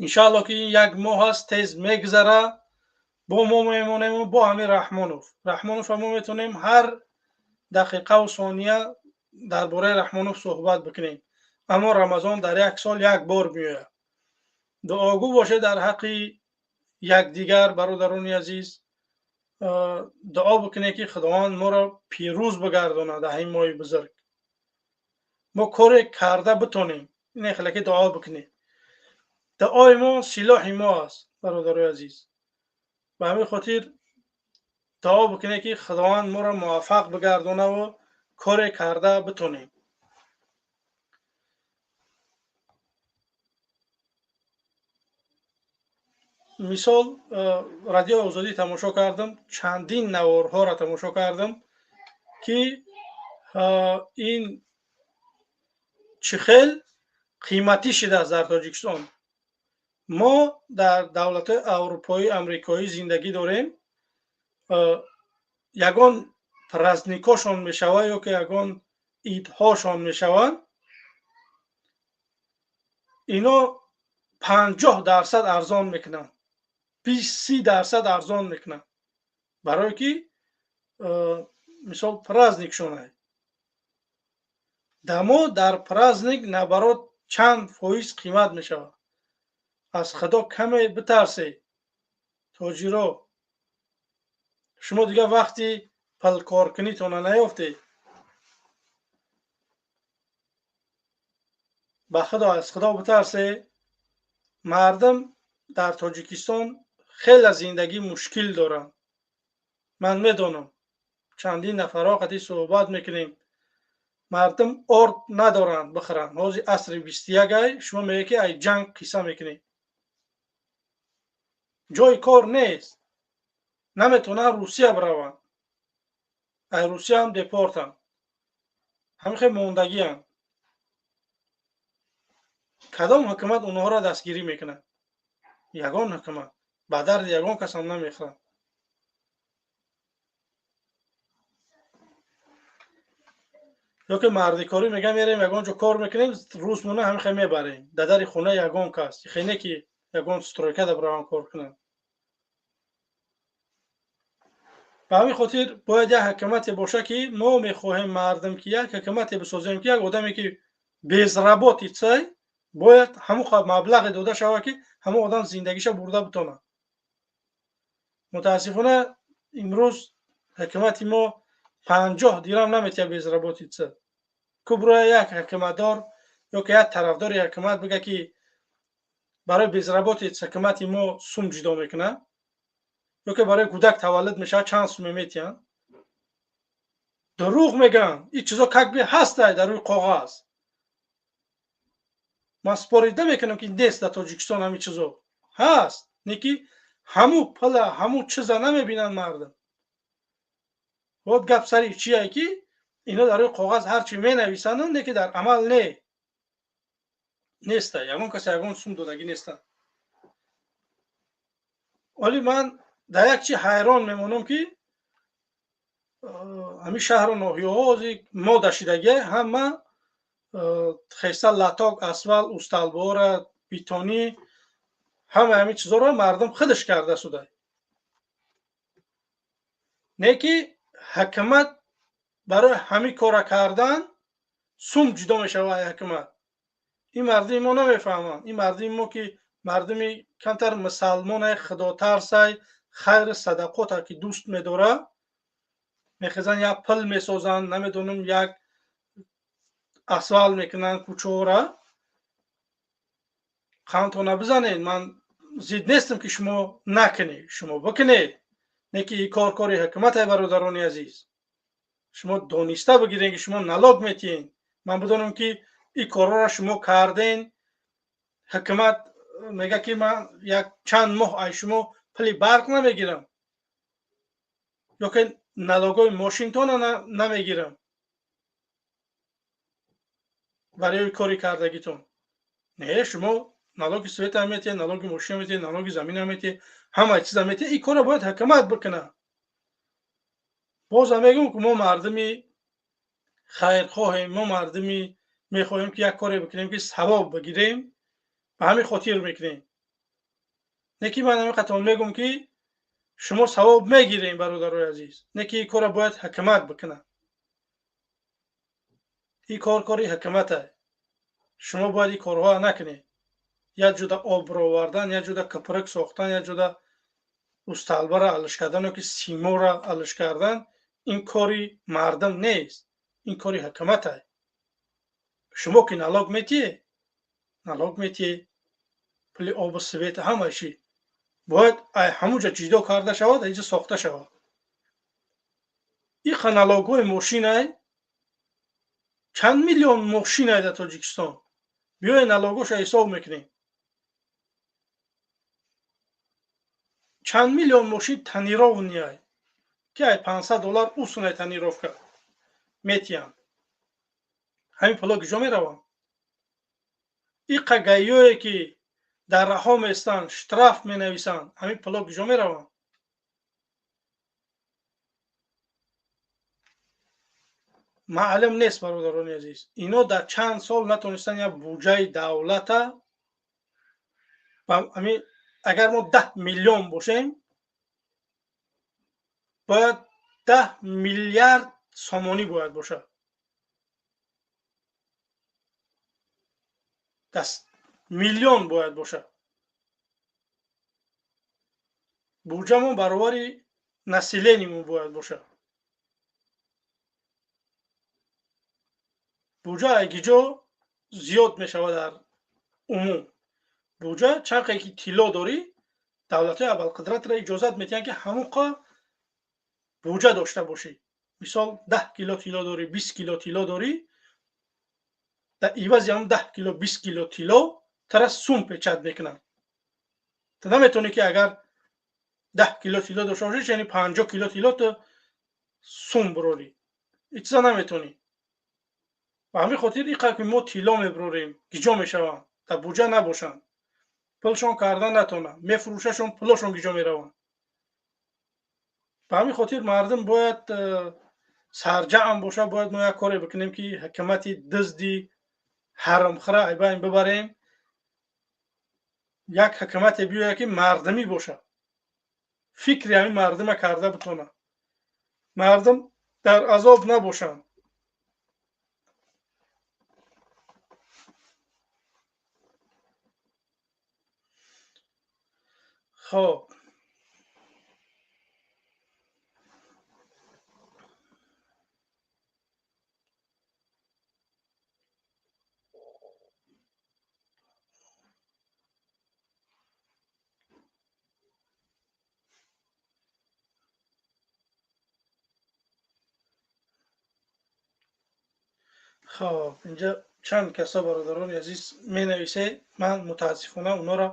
Иншаалло ки ин як моҳ аст, тез мегузара, бо мо мемонем бо ҳамин Раҳмонов. Раҳмонов мо метавонем ҳар дақиқаву сония дар бораи Раҳмонов суҳбат бикунем, аммо Рамазон дар як сол як бор меояд. Дуогӯ бошед дар ҳаққи якдигар, бародарони азиз. Дуо бикунед ки Худованд моро пирӯз бигардонад дар ҳамин моҳи бузург. Мо коре карда битонем, ине хеле ки дуо бикунем. Дуои мо силоҳи мо аст, бародарои азиз. Ба ҳамин хотир дуо бикунед ки Худованд моро муваффақ бигардонаву коре карда битонем. Мисол, радио Озодӣ тамошо кардам, чандин наворҳоро тамошо кардам ки ин чӣ хел қиматӣ шидааст дар Тоҷикистон. Мо дар давлатҳои аврупоӣ, амрикоӣ зиндагӣ дорем. Ягон праздникҳошон мешавад ё ки ягон идҳошон мешаванд, ино 50% арзон мекунанд, 20-30% арзон мекунанд, барое ки мисол праздникшон. Дамо дар праздник наоборот чанд фоиз қимат мешавад. Аз Худо каме битарсед, тоҷиро. Шумо дигар вақти палкоркунитона наёфтед. Ба Худо, аз Худо битарсед. Мардум дар Тоҷикистон хеле зиндагӣ мушкил доранд. Ман медонам, чандин нафарҳо қати суҳбат мекунем. Мардум орд надоранд бихӯранд. Ҳозир асри 21 ай, шумо мегӯед ки ай ҷанг қисса мекунед. Ҷои кор нест, наметавонанд Русия бираванд, ай Русия ҳам депортанд, ҳамин хел мондагианд. Кадом ҳукумат онҳоро дастгирӣ мекунад? Ягон ҳукумат ба дарди ягон кас ҳам намехӯрад. Ё ки мардикорӣ мегӯям, мерем ягон ҷо кор мекунем, рӯзмона ҳамин хел мебарем дар дари хона ягон кас, хеле ки ягон стройка бираванд кор кунанд. Ба ҳамин хотир бояд як ҳукумате бошад ки мо мехоҳем мардум ки як ҳукумате бисозем ки як одаме ки безработица бояд ҳамон маблағе дода шавад ки ҳамон одам зиндагиша бурда битонад. Мутаассифона имрӯз ҳукумати мо 50 дирам наметиҳад безработица. Куброя як ҳукуматдор ё ки як тарафдори ҳукумат бигӯяд ки барои безработица ҳукумати мо сум ҷудо мекунад, ё ки барои кӯдак таваллуд мешавад чанд суме метиҳанд. Дурӯғ мегӯянд. Ин чизо как би ҳастай дар рӯи коғаз. Ман спорида мекунам ки нест дар Тоҷикистон ҳамин чизо. Ҳаст, не ки ҳамун пула, ҳамун чиза намебинанд мардум. Вот гап сари чие ки ино дар рӯи коғаз ҳарчи менависанд, не ки дар амал не. Неста, ягон касе ягон сум додагӣ нестанд. Вале ман дар як чи ҳайрон мемонам ки ҳамин шаҳру ноҳияҳо ҳозир мода шидагия, ҳама Хеста латок, асфалт, усталбора, бетонӣ, ҳама ҳамин чизоро мардум худаш карда шуда. Не ки ҳакумат барои ҳамин кора кардан сум ҷудо мешавад ай ҳакумат. Ин мардуми мо намефаҳманд. Ин мардуми мо ки мардуми камтар мусалмонай, худотарсай, хайру садақота ки дӯст медорад, мехезанд як пул месозанд, намедонам як асфалт мекунанд кӯчаҳоро. Қандтона бизанед, ман зид нестам ки шумо накунед, шумо бикунед. Не ки ин кор кори ҳукумат ай, бародарони азиз. Шумо дониста бигиред ки шумо налог метиҳед. Ман бидонам ки ин корҳоро шумо карден, ҳукумат мегӯяд ки ман як чанд моҳ ай шумо пули барқ намегирам ё ки налогҳои мошинтона намегирам барои кори кардагитон. Не, шумо налоги света метиҳед, налоги мошина метиҳед, налоги замина метиҳед, ҳама чиза метиҳед. Ин корро бояд ҳукумат бикунад. Бозам мегӯям ки мо мардуми хайрхоҳем, мо мардуми мехоҳем ки як коре бикунем ки савоб бигирем, ба ҳамин хотир мекунем. Не ки ман ҳамин қатон мегӯям ки шумо савоб мегирем, бародарои азиз. Не ки ин корро бояд ҳукумат бикунад. Ин кор кори ҳукумат аст. Шумо бояд ин корҳоро накунед. Як ҷуда об баровардан, як ҷуда кӯприк сохтан, як ҷуда усталбаро алиш кардан ё ки симоро алиш кардан, ин кори мардум нест, ин кори ҳукумат аст. Шумо ки налог метиҳед, налог метиҳед, пули обу свет ҳама чӣ бояд ҳамунҷа ҷудо карда шавад, инҷа сохта шавад. Ин налогҳои мошинай чанд миллион мошинай дар Тоҷикистон. Биёед налогоша ҳисоб мекунем. Чанд миллион мошин тонированный ки ай $500 усунай тонировка метиҳанд. Ҳамин пуло куҷо мераванд? Иқа гаиёе ки дар раҳо местанд, штраф менависанд, ҳамин пуло куҷо мераванд? Маълум нест, бародарони азиз. Ино дар чанд сол натонистанд як буҷаи давлата, ҳамин агар мо 10 миллион бошем, бояд 10 миллиард сомонӣ бояд бошад. 10 миллион бояд бошад. Буҷамон баробари населениямон бояд бошад. Буҷа айгиҷо зиёд мешавад дар умум. Буҷа чанд қае ки тилло дорӣ, давлатҳои абарқудратро иҷозат медиҳанд ки ҳамон қа буҷа дошта бошӣ. Мисол 10 кило тилло дорӣ, 20 кило тилло дорӣ, дар ивази ҳамон 10 кило, 20 кило тилло тара сум печат мекунанд. Ту наметавонӣ ки агар 10 кило тилло дошта бошӣ, яъне 50 кило тилло ту сум бурорӣ. Ин чиза наметавонӣ. Ба ҳамин хотир ин қадр ки мо тилло мебурорем, гиҷо мешаванд, дар буҷа набошанд, пулшон карда натонанд, мефурӯшашон, пулошон гиҷо мераванд. Ба ҳамин хотир мардум бояд сарҷаъм бошад, бояд мо як коре бикунем ки ҳукумати дизди ҳаромхӯра айбайн бибарем, як ҳукумате биёяд ки мардумӣ бошад, фикри ҳамин мардума карда битонад, мардум дар азоб набошанд. Хоб, хоб, инҷа чанд каса бародарони азиз менависед, ман мутаассифона онҳоро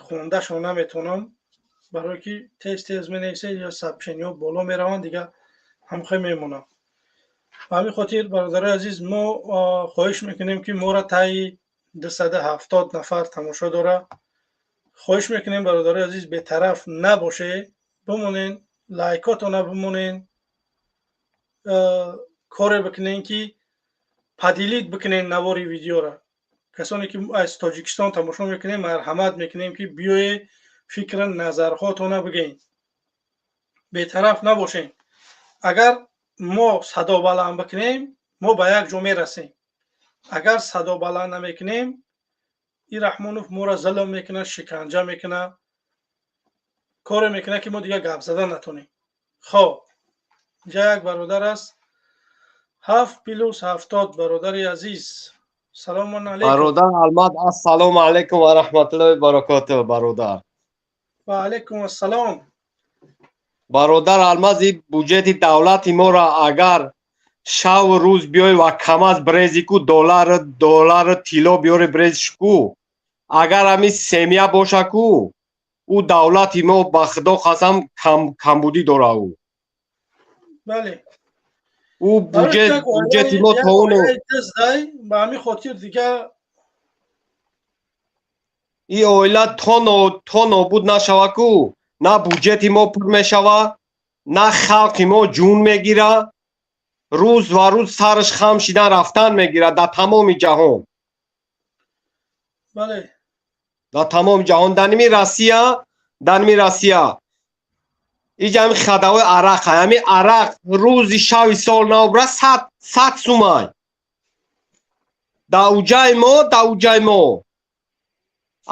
хондашон наметавонам, барое ки тез тез менависед ё сообщениҳо боло мераванд, дигар ҳамхе мемонам. Ба ҳамин хотир бародарои азиз, мо хоҳиш мекунем ки моро таи 270 нафар тамошо дора. Хоҳиш мекунем бародарои азиз, бетараф набошед, бимонен, лайкотона бимонен, коре бикунен ки Поделить бикунем навори видеора. Касоне ки аз Тоҷикистон тамошо мекунем, марҳамат мекунем, ки биёе, фикра назарҳотона бигӯем, бетараф набошем. Агар мо садо баланд бикунем, мо ба як ҷо мерасем. Агар садо баланд намекунем, и Раҳмонов моро залм мекунад, шиканҷа мекунад, коре мекунад, ки мо дигар гап зада натонем. Хоб, инҷа як бародар аст, 7+70. Бародари азиз, салому алайкум. Бародар Алмаз, ассалому алайкум ва раҳматуллоҳи баракотуҳ, бародар. Ва алайкум ассалом. Бародар Алмаз, ин буҷети давлати моро агар шаву рӯз биёй ва КамАЗ брези ку, доллару тилло биёри брезиш ку, агар ҳамин семья боша ку, ӯ давлати мо, ба худо қасам, камбудӣ дора ӯ. Бале. Ӯ буҷети мо то ону ба ҳамин хотир дигар. И оила то нобуд нашава ку, на буҷети мо пур мешава, на халқи мо ҷун мегира. Рӯз ва рӯз сараш хам шидан рафтан мегирад дар тамоми ҷаҳон. Бале. Дар тамоми ҷаҳон, дар ними Россия, дар ними Россия иҷа ҳами хадавои арақ, ҳами арақ рӯзи шави сол навбра 100 сумай. Дар уҷаи мо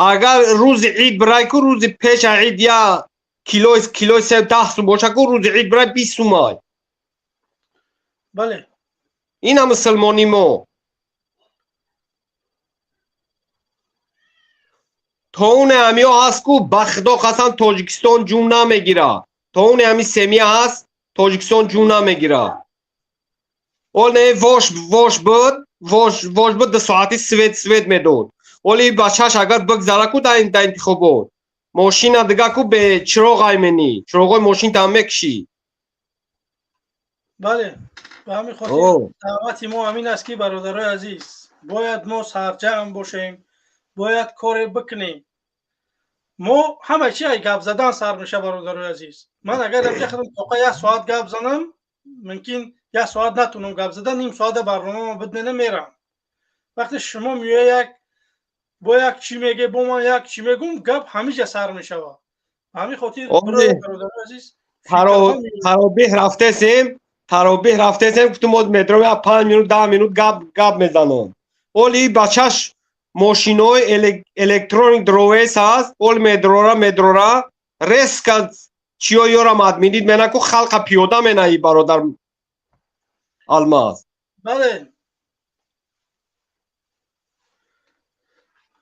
агар рӯзи ид бирай ку, рӯзи пеша ид я килои себ 10 сум боша ку, рӯзи ид бирай 20 сумай. Бале. Ина мусулмони мо то оне ҳамиҳо ҳаст ку, ба худо қасам, Тоҷикистон ҷун намегира. То оне ҳами семья ҳаст, Тоҷикистон ҷун намегира. Оне вош буд, вош буд, 2 соати свет медод. Оли бачаш агар бигзара ку дар интихобот, мошина дига ку бе чироғ аймени, чироғои мошинтам мекушӣ. Бале, ба ҳамин хотир даъвати мо ҳамин аст, ки, бародарои азиз, бояд мо сарҷамъ бошем, бояд коре бикунем. Мо ҳама чи ай гап задан сар меша. Бародарои азиз, ман агар худам тоқа як соат гап занам, мумкин як соат натунам гап задан, ним соата барномамо биднена мерам. Вақте шумо меоя, як бо як чӣ меге, бо ман як чӣ мегум, гап ҳамиҷа сар мешавад. Ба ҳамин хотир, бародарои азиз, таробеҳ рафтесем, таробеҳ рафтесем, гуфтум оз метро я 5 минут, 10 минут гап мезанам. Оли бачаш мошинои электроник дровес ҳаст, ол медрора, медрора, резко чиё ёрам админид мена ку, халқа пиёда менаи, бародар Алмаз. Бале,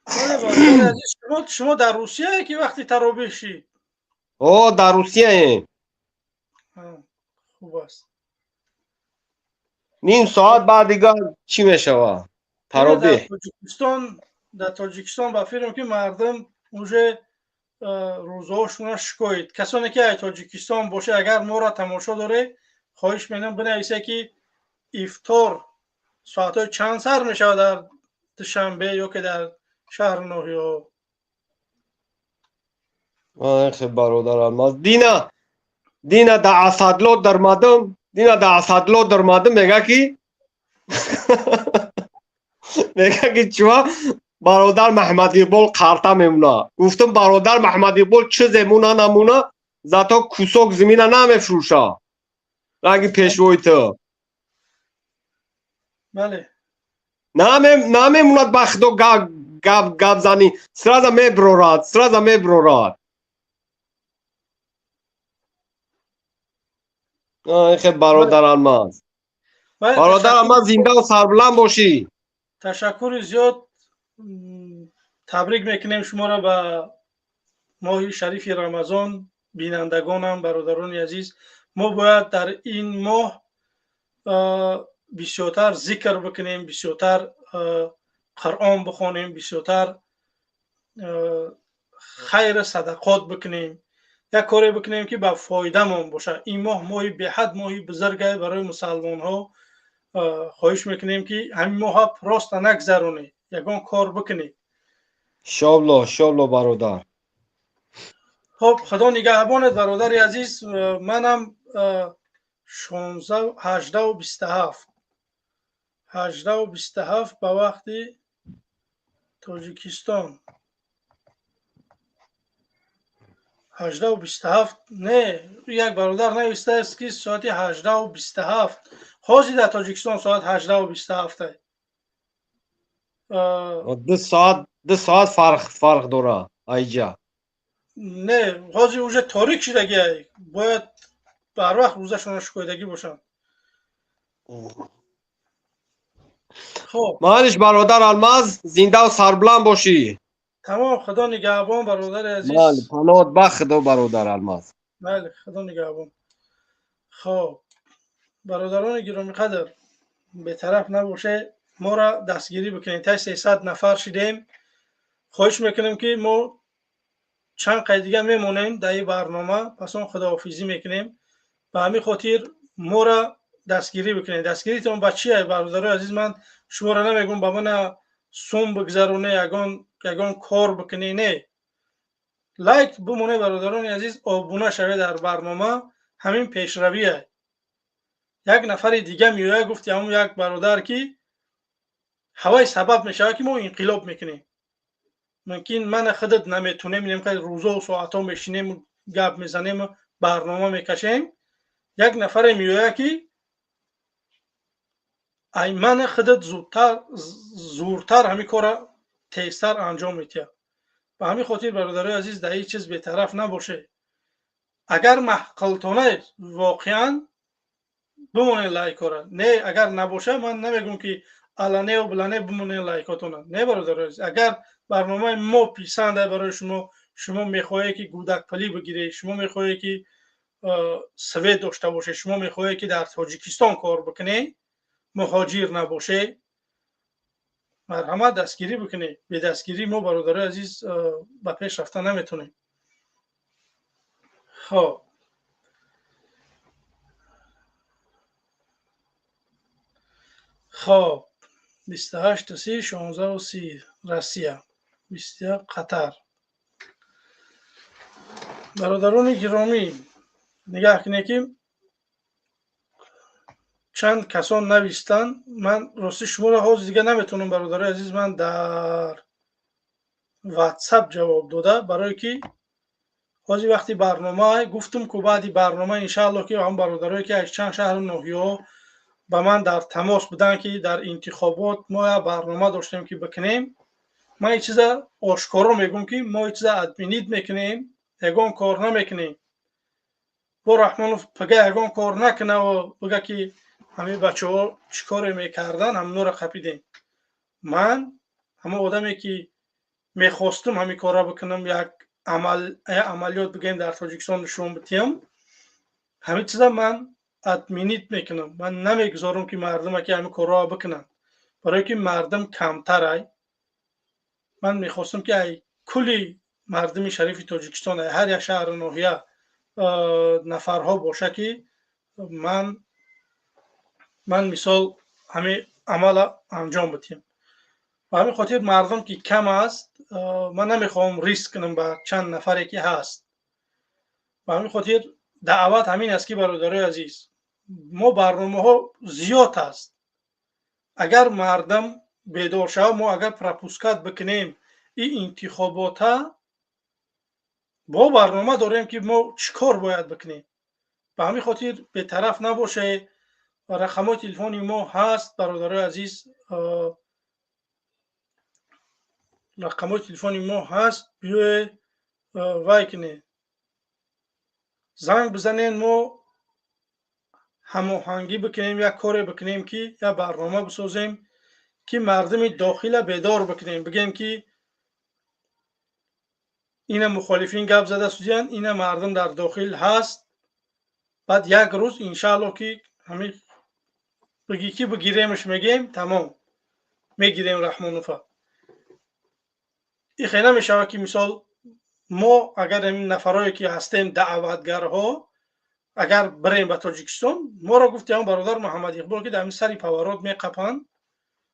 бале, шумо дар Русияе ки вақти таробеҳ шид? О, дар Русияем. Хуб аст. Ним соат баъд дигар чӣ мешавад таробеҳ. Дар Тоҷикистон ба фирм ки мардум уже рӯзаҳошона шикоид. Касоне ки ай Тоҷикистон боше, агар моро тамошо доре, хоҳиш менам, бинависе, ки ифтор соатҳои чанд сар мешавад дар Душанбе ё ки дар шаҳру ноҳияҳо. Бародар Алмаз, дина да Асадло дармадам, дина да Асадло дармадам, мега ки чуа бародар Маҳмад Иқбол қарта мемуна. Гуфтам, бародар Маҳмад Иқбол чизе муна намуна, зато кусок замина намефурӯша ранги пешвои ту. Бале. Намемонад, ба худо, гап занӣ, сразу меброрад, сразу меброрад. Хе, бародар Алмаз, бародар Алмаз, зиндаву сарбуланд бошӣ. Ташаккури зиёд. Табрик мекунем шуморо ба моҳи шарифи Рамазон. Бинандагонам, бародарони азиз, мо бояд дар ин моҳ бисёртар зикр бикунем, бисёртар Қуръон бихонем, бисёртар хайру садақот бикунем, як коре бикунем, ки ба фоидамон бошад. Ин моҳ моҳи беҳад моҳи бузурге барои мусалмонҳо. Хоҳиш мекунем, ки ҳамин моҳа просто нагзаронед, ягон кор бикунед. Иншоалло, иншоалло, бародар. Хоб, Худо нигаҳбонед, бародари азиз. Манам 16, 18:27. 18:27 ба вақти Тоҷикистон. 18:27. Не, як бародар навистааст, ки соати 18:27. Ҳозир дар Тоҷикистон соат 18:27. 2 соат, 2 соат фарқ дора айҷа. Не, ҳозир уже торик шудагиай, бояд барвақт рӯзашонро шукоидагӣ бошанд. Хоб. Маълиш, бародар Алмаз, зиндаву сарбуланд бошӣ. Тамом, Худо нигаҳбон, бародари азиз. Бале, паноҳат ба Худо, бародар Алмаз. Бале, Худо нигаҳбон. Хоб, бародарони гиромиқадр, бетараф набоше, моро дастгирӣ бикунед. Тай 300 нафар шидем. Хоҳиш мекунем, ки мо чанд қайд дига мемонем дар ин барнома, пас он худоҳофизӣ мекунем. Ба ҳамин хотир моро дастгирӣ бикунед. Дастгиритон ба чие, бародарои азиз? Ман шуморо намегӯм, ба мана сум бигзароне, ягон кор бикунӣ. Не, лайк бимоне, бародарони азиз, обуна шавед дар барнома. Ҳамин пешравие. Як нафари дига меояд, гуфти ҳамун як бародар, ки ҳавай сабаб мешавад, ки мо инқилоб мекунем. Мумкин мана худат наметунем, инқадр рӯзову соатҳо мешинем, гап мезанем, барнома мекашем. Як нафаре меояд, ки ай мана худат зудтар, зуртар ҳамин корро тезтар анҷом медиҳад. Ба ҳамин хотир, бародарои азиз, дар ҳеҷ чиз бетараф набошед. Агар маъқултона, воқеан бимонед лайкҳоро. Не, агар набоша, ман намегӯм, ки аланеу билане бимонед лайкотона. Не, бародарои азиз, агар барномаи мо писанда барои шумо, шумо мехоҳед, ки гудакпулӣ бигиред, шумо мехоҳед, ки свет дошта бошед, шумо мехоҳед, ки дар Тоҷикистон кор бикунед, муҳоҷир набошед, марҳамат, дастгирӣ бикунед. Бедастгирӣ мо, бародарои азиз, ба пеш рафта наметонем. Хоб, 28:30, 16:30 Россия, 21 Қатар. Бародарони гиромӣ, нигаҳ кунед, ки чанд касон навистанд. Ман ростӣ шуморо ҳозир дига наметавонам, бародарои азиз, ман дар Ватсап ҷавоб дода, барое ки ҳозир вақти барнома гуфтум ку, баъди барнома, иншаалло, ки ҳам бародарое, ки аз чанд шаҳру ноҳияҳо ба ман дар тамос буданд, ки дар интихобот мо як барнома доштем, ки бикунем. Ман ин чиза ошкоро мегӯм, ки мо ин чиза отменить мекунем, ягон кор намекунем. Бо Раҳмонов пага ягон кор накунаву бига, ки ҳамин бачаҳо чӣ коре мекардан, ҳаминора қапидем. Ман ҳамон одаме, ки мехостум ҳамин корро бикунам, як амал, як амалиёт бигӯем, дар Тоҷикистон нишон битиҳам, ҳамин чиза ман отменить мекунам. Ман намегузорам, ки мардума ки ҳамин корҳоро бикунанд, барое ки мардум камтарай. Ман мехостам, ки ай кулли мардуми шарифи Тоҷикистон, ай ҳар як шаҳру ноҳия нафарҳо боша, ки ман мисол ҳамин амала анҷом бидиҳам. Ба ҳамин хотир мардум ки кам аст, ман намехоҳам риск кунам ба чанд нафаре, ки ҳаст. Ба ҳамин хотир даъват ҳамин аст, ки, бародарои азиз, мо барномаҳо зиёд аст. Агар мардум бедор шавад, мо агар пропускать бикунем ин интихобота, бо барнома дорем, ки мо чӣ кор бояд бикунем. Ба ҳамин хотир бетараф набошед. Рақамҳои телефони мо ҳаст, бародарои азиз, рақамҳои телефони мо ҳаст. Биёед, вай кунед, занг бизанед, мо ҳамоҳангӣ бикунем, як коре бикунем, ки як барнома бисозем, ки мардуми дохила бедор бикунем, бигӯем, ки ина мухолифин гап зада судиянд, ина мардум дар дохил ҳаст. Баъд як рӯз, иншаалло, ки ҳамин бигӣ, ки бигиремш, мегӯем, тамом, мегирем Раҳмонова. И хел намешавад, ки мисол мо агар ҳамин нафарое, ки ҳастем, даъватгарҳо, агар бирем ба Тоҷикистон, моро, гуфти ҳамон бародар Муҳаммад Иқбол, ки дар ҳамин сари поворот меқапанд,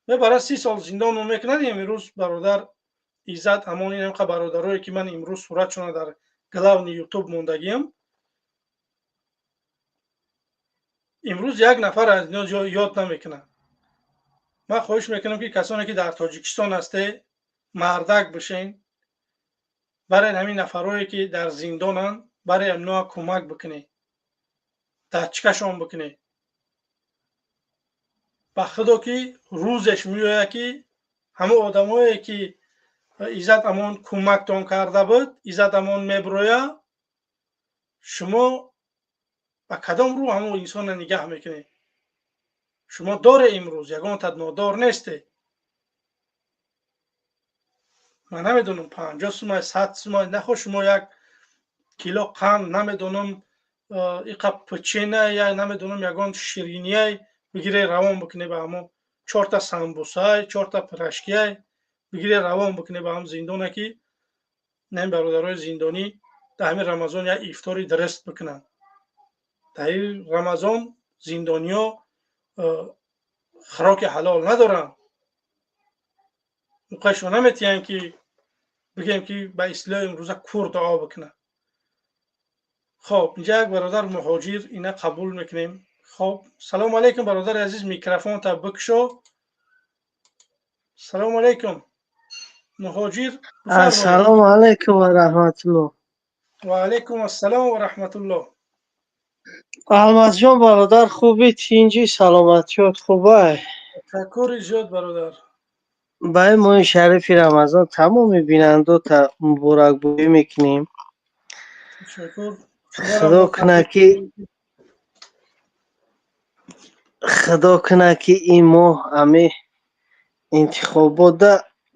мебарад, 30 сол зиндонмо мекунад. Имрӯз бародар Иззат Амон, инамқа бародарое, ки ман имрӯз суратшона дар главный Ютуб мондагиам, имрӯз як нафар аз ино ёд намекунад. Ман хоҳиш мекунам, ки касоне, ки дар Тоҷикистон ҳасте, мардак бишен, барои ҳамин нафарое, ки дар зиндонанд, барои амноа кӯмак бикунед, дастчикашон бикунед. Ба худо, ки рӯзеш меояд, ки ҳамон одамое, ки Иззат Амон кӯмактон карда буд, Иззат Амон меброя. Шумо ба кадом рӯ ҳамон инсонро нигаҳ мекунед? Шумо доре, имрӯз ягонта нодор несте. Ман намедонам, 50 сумай, 100 сумай нахо, шумо як кило қанд, намедонам, иқа печенье я намедонам, ягон ширинияй бигире, равон бикуне ба ҳамон, чорта самбусай, чорта пирожкияй бигире, равон бикуне ба ҳам зиндона, ки ин бародарои зиндонӣ дар ҳамин Рамазон як ифтори дуруст бикунанд. Дар ин Рамазон зиндониё хӯроки ҳалол надоранд, муқайшо наметиҳанд, ки бигем, ки ба истилоҳи имрӯза кур дуо бикунад. Хоб, инҷа як бародар муҳоҷир, ина қабул мекунем. Хоб, салому алайкум, бародари азиз, микрофонта бикушо. Салому алайкум, муҳоҷир. Ассалому алайкум ва раҳматуллоҳ. Ва алайкум ассалом ва раҳматуллоҳ. Алмазҷон бародар, хуби, тинҷи, саломатиёт хубай? Ташаккури зиёд, бародар. Ба ин моҳи шарифи Рамазон тамоми бинандота муборакбоӣ мекунем. Ташаккур. Худо кунад, ки худо кунад, ки ин моҳ ами интихоботда,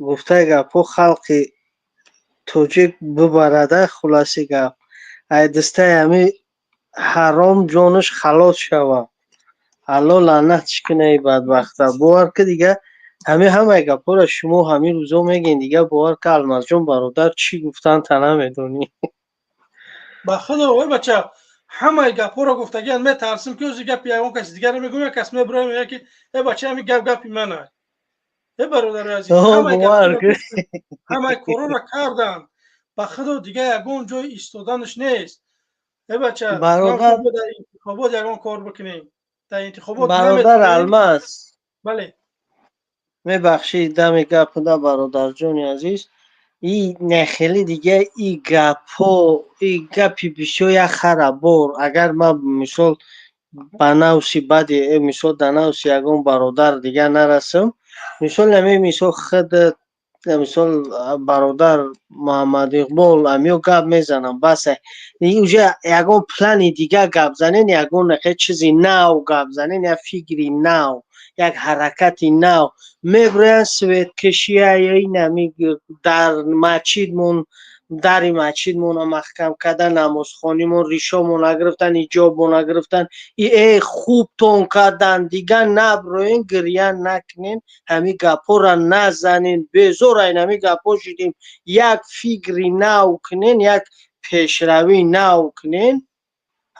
гуфтаи гапҳо, халқи тоҷик бибарада. Хулоси гап, ай дастаи ами ҳаром ҷонаш халос шавад. Алло лаънатш куна и бадбахта. Бовар ки, дига ҳами ҳамаи гапҳоро шумо ҳамин рӯзо мегӯед, дига бовар ки, Алмазҷон бародар, чӣ гуфтан та намедонӣ. Ба худо, ой бача, ҳамаи гапҳоро гуфтагиан. Метарсим, ки ози гапи ягон каси дигаро мегӯм, як кас мебироям, мегӯяд, ки э бача, ҳами гап гапи мана. Э бародари азиз, ҳамаи корҳоро карданд. Ба худо, дига ягон ҷой истоданаш нест. Э бача, дар интихобот ягон кор бикунем, дар интихобот. Бародар Алмаз. Бале. Мебахшид, дами гапуда, бародарҷони азиз. И нехеле дига и гапҳо, и гапи бисёр як хара бор. Агар ман, мисол, ба навси баъди, мисол, дар навси ягон бародар дига нарасам, мисол, ами мисол худ, мисол, бародар Муҳаммад Иқбол, амиё гап мезанам, бас, уже ягон плани дига гап занен, ягон нахе чизи нав гап занен, як фикри нав, як ҳаракати нав. Меброянд, светкашия ё инами дар масҷидмон, дари масҷидмона маҳкам кардан, намозхонимон, ришомона гирифтан, ҳиҷобмона гирифтан. Э, хубтон кардан, дига наброен, гирья накунен, ҳами гапҳоро назанен, безор айн ҳами гапҳо шудем. Як фикри нав кунен, як пешравии нав кунен.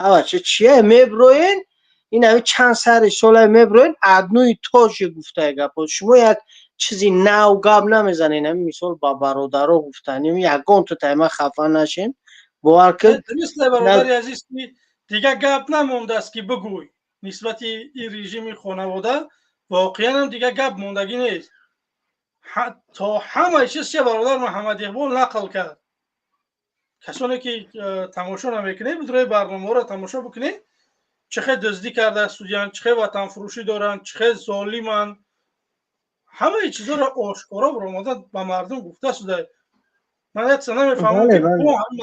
Ҳавача чия меброен, ин ҳами чанд сари сола меброен, одно и то же гуфтаи гапҳо. Шумо як чизи нав гап намезанед. Ҳами мисол ба бародаро гуфтанем, ягон ту тайма хафа нашен, бовар ки. Бародари азиз, дига гап намондааст, ки бигӯй нисбати ин режими хонавода. Воқеанам дига гап мондагӣ нест. То ҳамаи чиз че бародар Муҳаммад Иқбол нақл кард. Касоне ки тамошо намекунед, бидрои барномаҳоро тамошо бикунед, чӣ хел дуздӣ карда студиян, чӣ хел ватанфурӯшӣ доранд, чӣ хел золиманд, ҳамаи чизҳоро ошкоро баромада ба мардум гуфта шуда. Ман якса намефаҳмам, ки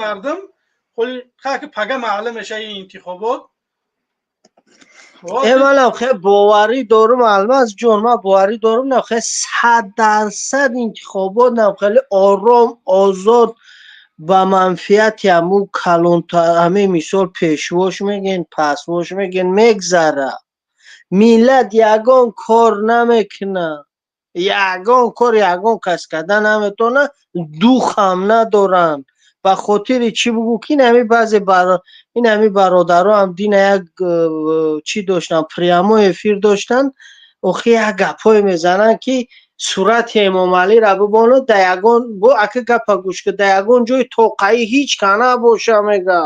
мардум холи ки пага маълум меша ин интихобот. Э, манам хе боварӣ дорум, Алмаз ҷон, ман боварӣ дорум, на хе 100% интихобот на хеле ором, озод, ба манфиати ҳамун калонта, ҳамин мисол пешвош мегӯен, пасвош мегӯен, мегзара. Миллат ягон кор намекунад, ягон кор ягон кас карда наметавонад, духам надоранд. Ба хотири чӣ бугӯ, ки инами баъзе инами бародаро ҳам дина як чӣ доштанд, прямой эфир доштанд. Охи, як гапҳое мезананд, ки сурати Эмомалиро бибонад, да ягон бо ака гапа гӯш ки, да ягон ҷои тоқаӣ ҳеҷ ка набоша, мега,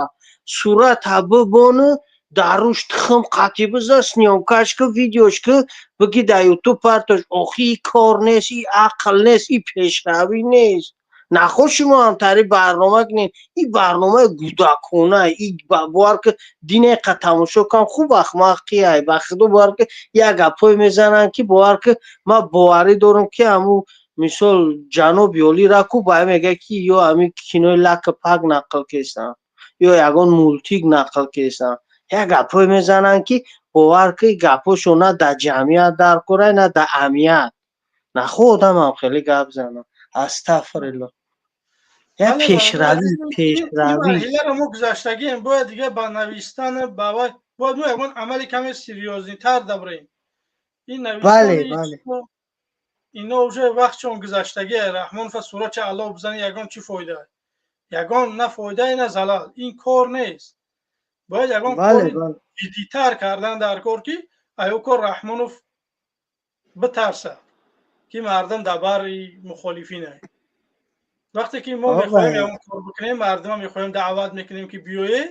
сурата бибону. Дар рӯш тухм қатӣ биза, съёмкаш ку, видеош ку, биги дар Ютуб партош. Охи, и кор нест, и ақл нест, и пешравӣ нест. Наход шумо ҳамтари барнома кунед. И барномаи гудакона, и бовар ки динеқа тамошо кам хуб ахмақиай. Ба худо, бовар ки як гапҳое мезананд, ки бовар ки ман боварӣ дорам, ки ҳамун мисол ҷаноби олира ку ба мега, ки ё ҳамин кинои лака пак нақл кестанд, ё ягон мультик нақл кестанд. Як гапҳое мезананд, ки бовар ки гапҳошон на дар ҷамъият дар корай, на дар амният. Нахо одамам хеле гап занам, астағфирулло. Я пешравӣ, пешравӣ. Марҳиларо мо гузаштагием. Бояд дига ба навистан, ба вай бояд мо ягон амали каме серьёзный тар дабрем. Ин навистани ино уже вақтшон гузаштагие. Раҳмонова суратча алло бизани, ягон чӣ фоида? Ягон на фоидае, на залал. Ин кор нест. Бояд ягон кори ҷиддитар кардан дар кор, ки аю кор Раҳмонов битарсад, ки мардум дар бари мухолифинай. Вақте ки мо мехоҳем ягон кор бикунем, мардума мехоҳем даъват мекунем, ки биёе,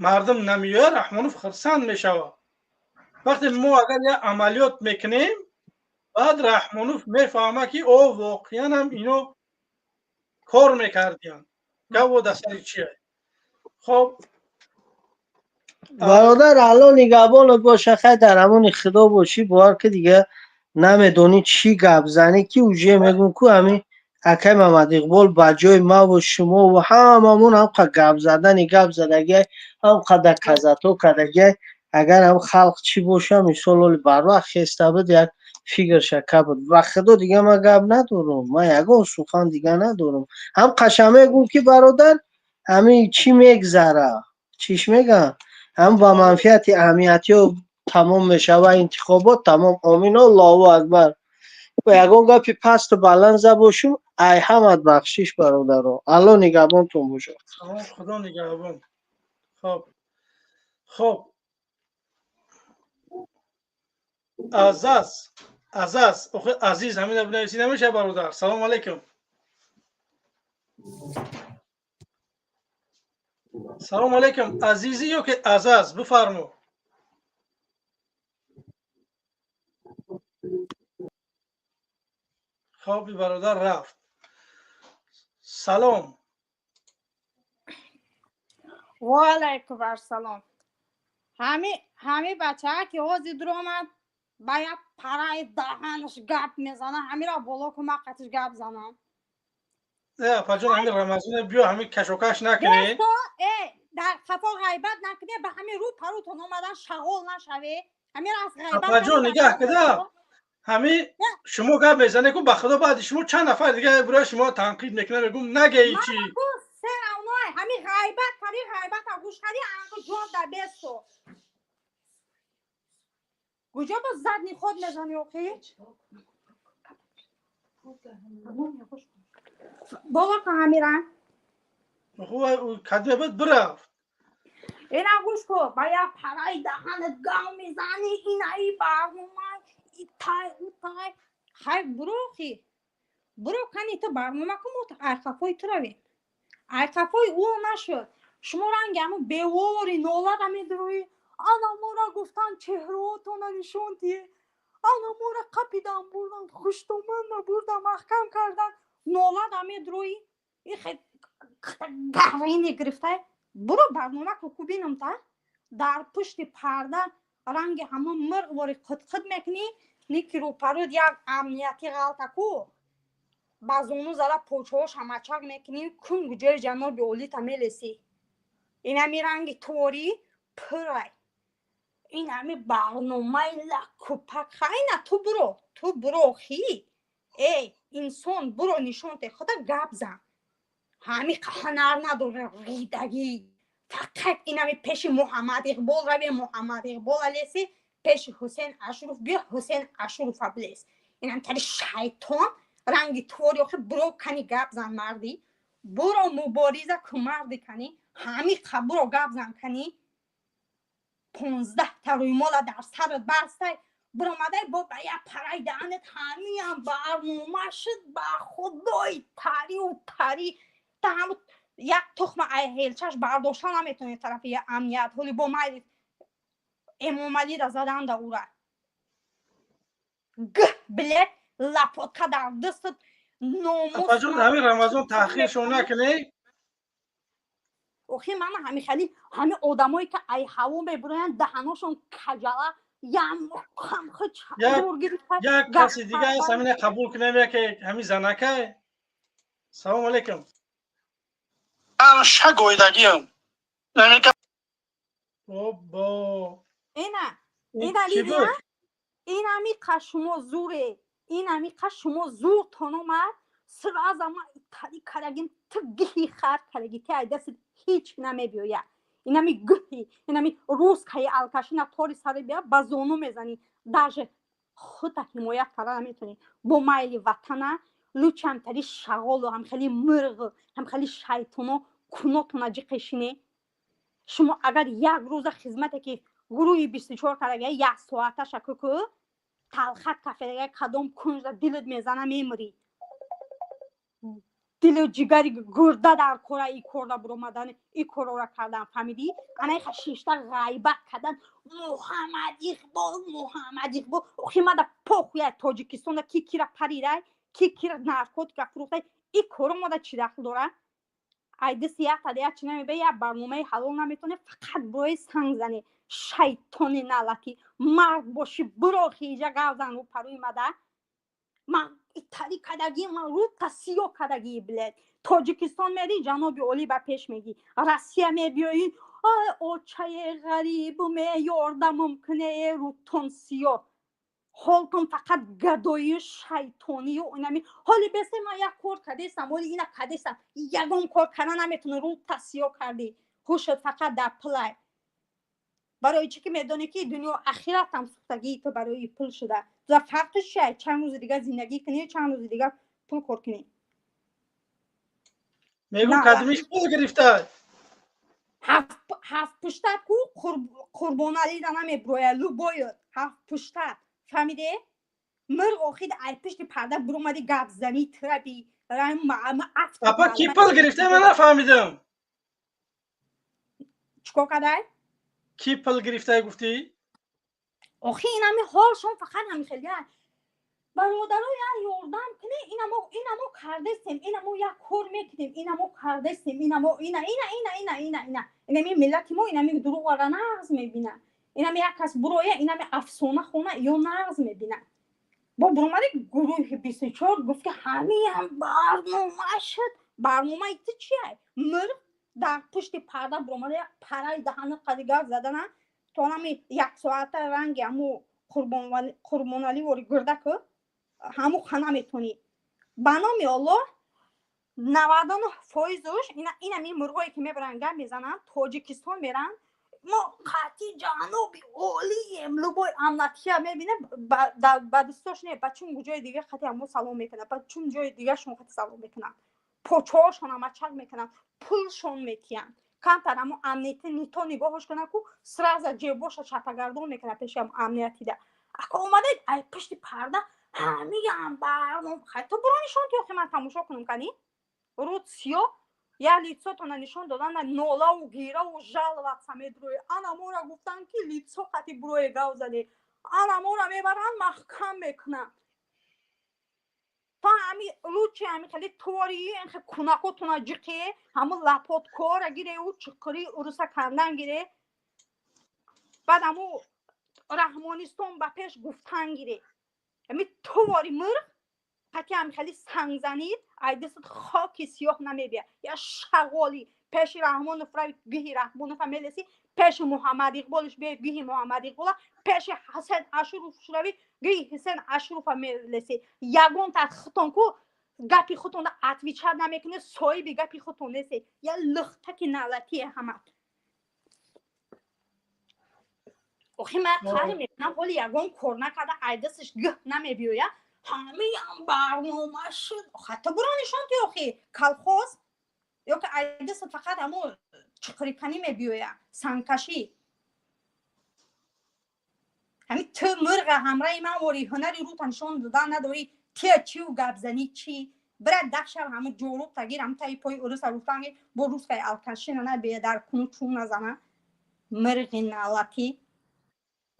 мардум намеояд, Раҳмонов хирсанд мешавад. Вақте мо агар як амалиёт мекунем, баъд Раҳмонов мефаҳмад, ки о воқеан ҳам ино кор мекардиянд. Гапо дар сари чия? Хоб. Бародар, Алло нигаҳбонат боша. Хай, дар амони Худо бошӣ. Бовар ки дига намедонӣ чӣ гап занӣ, ки уже мегӯм ку ҳамин акай Мамадиқбол ба ҷои маву шумову ҳамамон ҳамқа гап задани гап задагиай, ҳамқа доказато кардагиай. Агар ҳам халқ чӣ боша, мисол, оли барвақт хеста буд, як фикрша кабуд. Ба худо, дига ман гап надорам, ман ягон сухан дига надорам. Ҳам қаша мегӯм, ки бародар, ҳамин чӣ мегзара, чиш мегӯям, ҳам ба манфиати аҳамиятиё тамом мешава интихобот, тамом. Омин, Аллоҳу акбар. Ягон гапи пасту баланд забошум, ай ҳамат бахшиш, бародаро. Алло нигаҳбонтон бошад. Худо нигаҳбон. Хоб, хоб. Азаз, Азаз, охи азиз, ҳамина бинависӣ намеша, бародар. Салому алайкум. Салому алайкум, азизӣ ё ки Азаз, бифармо. Хоб, бародар рафт. Салом. Ва алайкум ассалом. Ҳами бачаа, ки ҳозир дуромад, ба як параи даҳанаш гап мезана, ҳамира боло ку, ма қатиш гап занам. Э, апаҷон, ҳами Рамазона биё, ҳами кашокаш накунед. Э, дар хафо ғайбат накуне, ба ҳами рӯ парутон омадан шағол нашаве. Ҳамира аз ғайбат. Апаҷон, нигаҳ кида, ҳами шумо гап мезанед ку, ба худо, баъди шумо чанд нафар дига бура шумо танқид мекунад, мегӯм нагеи чӣ. Ҳами ғайбат кади, ғайбата гӯш кади, анку ҷон да бесто. Куҷо бо задни ход мезани охи? Боло ка ҳамира. Кадме буд, бирафт. Ина гӯш ку, ба як параи даҳанат гав мезани, инаи барнома итай утай. Хай, бурохи. Буро кани, ту барнома ку, мо айқафои ту равем. Айқафои ӯ нашуд. Шумо ранги ҳамун бевори нолада медурӯӣ. Ана мора гуфтан, чеҳраотона нишон дие. Ана мора қапидан бурдан, хуштоманна бурдан, маҳкам кардан. Нолада медурӯӣ. Гарини гирифтай. Буро барнома ку, ку бинам та. Дар пушти парда ранги ҳамун мирғ вори қитқит мекунӣ, ники рӯпарӯд як амнияти ғалта ку. Ба зону зада почаҳош ҳамачак мекунӣ, кун ҷои ҷаноби олита мелесӣ. Инами ранги торӣ пурай. Инами барномаи лакупак. Хайна ту буро, ту буро хи. Эй, инсон, буро нишон те худа, гап зан. Ҳами ҳунар надора, ридагӣ. Фақат инами пеши Муҳаммад Иқбол раве, Муҳаммад Иқбол алеси, пеши Ҳусен Ашуров биё, Ҳусен Ашуров аблес. Инам тари шайтон ранги тори охи, буро кани гап зан, марди. Буро мубориза ку, марди кани. Ҳами буро гап зан кани. 15 та рӯймола дар сарат бастай. Биромадай бо ба як параи даҳанат, ҳамиам барнома шуд, ба худои тариу тари. Та ҳаму Як тухма ай ҳелчаш бардошта наметонӣ тарафи амният. Ҳоли бо майли Эмомалира заданда ура. Гӯ, блядь, лапотка дар дастат, номус. Апаҷон, ҳамин Рамазон таъхиршон накунед. Охи, мана ҳами хали ҳами одамое ки ай ҳаво мебуроянд, даҳаношон каҷала. Як каси дига аст, ҳамина қабул кунем, яке ҳамин занакай. Салому алейкум. Шагоидагиам. Обо. Ина ина лидия, инами қа шумо зуре, инами қа шумо зуртон омад. Сразу ма итари карагим, ту гиҳи хар караги, ти айдаси ҳеҷ намебиёяд. Инами гӯҳи, инами русская алкашина тори сари бия ба зону мезанӣ. Даже хута ҳимоят карда наметонӣ. Бо майли ватана лучше ҳамтари шағолу, ҳамхели мирғу, ҳамхели шайтоно кунотона ҷиқешине. Шумо агар як рӯза хизмате ки гурӯҳи 24 карага, як соаташа куку талхат кафега, кадом кунҷда дилат мезана, мемирӣ. Дилу ҷигари гурда дар кора и корда буромадан, и корора кардан, фаҳмидӣ? Анаиха шишта ғайбат кардан. Муҳаммад Иқбол, Муҳаммад Иқбол. Охи, мада похуя Тоҷикистонда ки кира паридай, ки кира наркотика фурӯхтай, и коро мада чӣ дахл дора? Айдиси як тада як чи намебе, як барномаи ҳалол наметоне, фақат брои санг зане. Шайтони налатӣ, мард бошӣ, биро хиҷа гав зан рӯ парӯи мада. Ман итари кадагӣ, ман рӯта сиё кадагӣ, блядь. Тоҷикистон мери, ҷаноби олӣ ба пеш мегӣ. Россия мебиёӣ, очае ғарибу меёрдамум куне, рӯтон сиё. Ҳолтон фақат гадоию шайтонию инами. Ҳоли бесе ман як кор кардесам, ҳоли ина кардесам, ягон кор карда наметони, рӯта сиё кардӣ. Ҳушат фақат дар пулай. Барои чӣ ки медонӣ, ки дунё ахиратам сӯхтагии ту барои пул шуда. За фарқиш чия, чанд рӯзи дигар зиндагӣ кунӣ, чанд рӯзи дигар пул кор кунӣ? Мегӯ, кадомиш пул гирифта? Ҳафт пушта ку Қурбоналида намеброя, любоё ҳафт пушта, фаҳмиде? Мирғ охид ай пушти парда буромади, гап занӣ тираби. Апа, ки пул гирифта, ман нафаҳмидам. Чикор кардай? Ки пул гирифта, гуфтӣ? Охи, инами ҳолшон фақат ҳами хеле. Бародаро, як ёрдам кунем, инамо кардесем, инамо як кор мекунем, инамо кардесем, инамо ина ина ина ина ина ина инами миллати мо инами дурӯғара нағз мебина. Инами як кас буроя, инами афсона хона ё нағз мебина. Бо буромади гурӯҳи 24, гуфт, ки ҳамиам барнома шуд. Барномаи ту чия? Мирғ дар пушти парда буромада, як параи даҳани қади гап задана то ҳами як соата ранги ҳаму Қурбоналӣ вори гурдаку ҳаму хана метонӣ. Ба номи Оллоҳ, 99 фоизуш инами мурғое ки мебаранд, гап мезананд, Тоҷикистон меранд, мо қатъи ҷаноби олием. Любой амнатия мебине, ба дӯстош не, ба чун ҷои дига қати ҳамо салом мекунад, ба чун ҷои дигашон қати салом мекунанд, почоҳошон амачак мекунанд, пулшон метиҳанд. Камтар ҳамо амнияти нито нигоҳош кунад ку, сразу ҷебоша чапагардон мекунад пеши ҳамо амниятида. Ака, омадаед ай пушти парда, ҳамиам барном. Хай, ту буро нишон ти, охи, ман тамошо кунам. Кани рӯд сиё, як лицотона нишон додан, нолаву гираву жаловаться медурӯи. Ана мора гуфтанд, ки лицо қати бурое гав заде, ана мора мебаранд, маҳкам мекунанд. То ҳами лучи ҳами хеле тории инхе кунакотуна ҷиқе, ҳаму лапоткора гиреу чиқири уруса кандан гире, баъд ҳаму Раҳмонистон ба пеш гуфтан гире. Ами тувори мирғ қати ҳами хеле сангзанид, айдисат хоки сиёҳ намебия. Я шағоли, пеши Раҳмонов рави, гиҳи Раҳмонова мелеси, пеши Муҳаммад Иқболиш бе, гиҳи Муҳаммад Иқбола, пеши Ҳасен Ашуров шурави, гиҳи Ҳусен Ашурова мелеси. Ягон та хутон ку гапи хутонда отвечать намекунед, соҳиби гапи хутон несе. Я лухтаки налатие ҳамат. Охи, ман қари мекунам, ҳоли ягон кор накарда, айдасаш гиҳ намебиёя. Ҳамиам барнома шуд. Хатто буро нишон ти, охи, колхоз ё ки айдаса фақат ҳамо чиқириканӣ мебиёя, сангкашӣ. Ҳами ту мирға ҳамраи ман вори ҳунари рӯта нишон додан надорӣ. Тия чиу гапзанӣ чӣ? Бира даҳ шав, ҳамун ҷоруб тагир, ҳам таи пои уруса руфанги бо русская алкашина на бедар куну чун назана, мирғи налатӣ,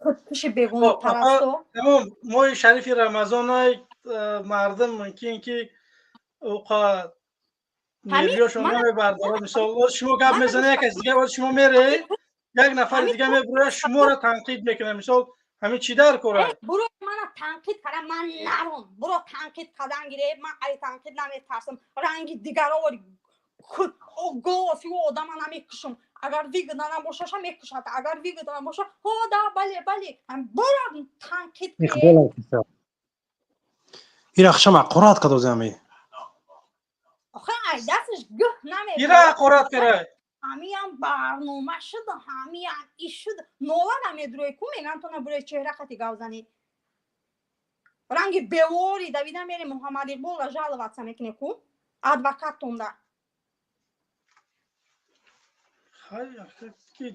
худкуши бегонапарасто. Тамом, моҳи шарифи Рамазонай, мардум мумкин ки уқа нервиёшон намебардорад. Мисол, шумо гап мезанед, як кас дига, шумо мере, як нафари дига мебурояд, шуморо танқид мекунад. Мисол, ҳамин чӣ дар кора? Буро мана танқид кара, ман наром. Буро танқид кардан гире, ман ай танқид наметарсам. Ранги дигаро голоси одама намекушам. Агар выгодно набошаша, мекушад, агар выгодно набоша, ҳо да, бале, бале, буро танқид. Ира хшам ҳақорат кадозами. Охе, ай дасташ гӯҳ наме. Ира ҳақорат кара. Ҳамиам барнома шуд, ҳамиам иш шуд, нола намедурӯй ку, меган то набурӯи чеҳра хати гав занӣ. Ранги бевори давида мере, Муҳаммад Иқболра жаловаться мекуне ку адвокаттонда.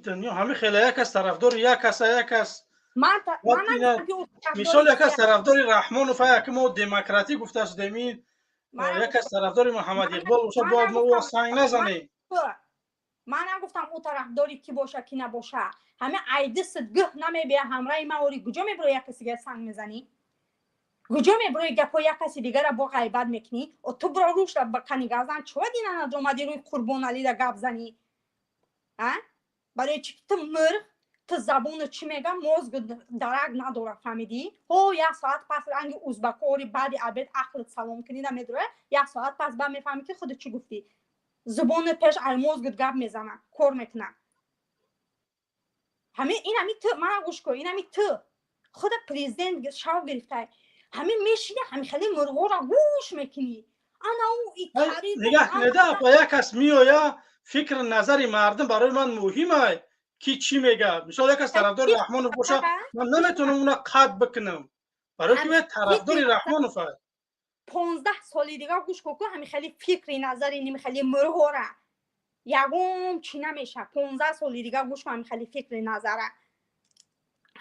Дунё ҳами хеле, як кас тарафдори як каса, як кас, мисол, як кас тарафдори Раҳмонов, як мо демократӣ гуфта шудем, ин як кас тарафдори Муҳаммад Иқбол боша, бояд мо ӯ санг назанем. Ман нагуфтам ӯ тарафдори кӣ боша, кӣ набоша. Ҳами айдисит гӯҳ намебия ҳамраи ман. Ори, куҷо мебуро, як каси дига санг мезанӣ? Куҷо мебурои, гапҳои як каси дигара бо ғайбат мекунӣ? Ту буро рӯшда кани гап зан. Чова дина наҷомадӣ рӯи Қурбоналида гап занӣ? Барои чи ту мирғ, ту забону чӣ мегам, мозг дарак надора, фаҳмидӣ? Ҳо, як соат пас ранги узбакори баъди обед ақлит салом кунӣ, намедура, як соат пас ба мефаҳмӣ, ки худат чӣ гуфтӣ. Зубони пеш ай мозгит гап мезана, кор мекуна. Ҳамин инами ту, мана гӯш кун, инами ту худа президент шав гирифтай, ҳамин мешини, ҳамин хеле мурғоро гӯш мекунӣ, ана ӯ. Нигаҳ кунеда, апа, як кас меоя, фикр назари мардум барои ман муҳимай, ки чӣ мегӯяд. Мисол, як кас тарафдори Раҳмонов боша, ман наметавонам уна қатъ бикунам, барои ки тарафдори Раҳмонов ай. 15 соли дигар гӯш кун ку, ҳами хеле фикри назари ними хеле мурғора ягон чӣ намеша. 15 соли дигар гӯш кун, ҳами хеле фикри назара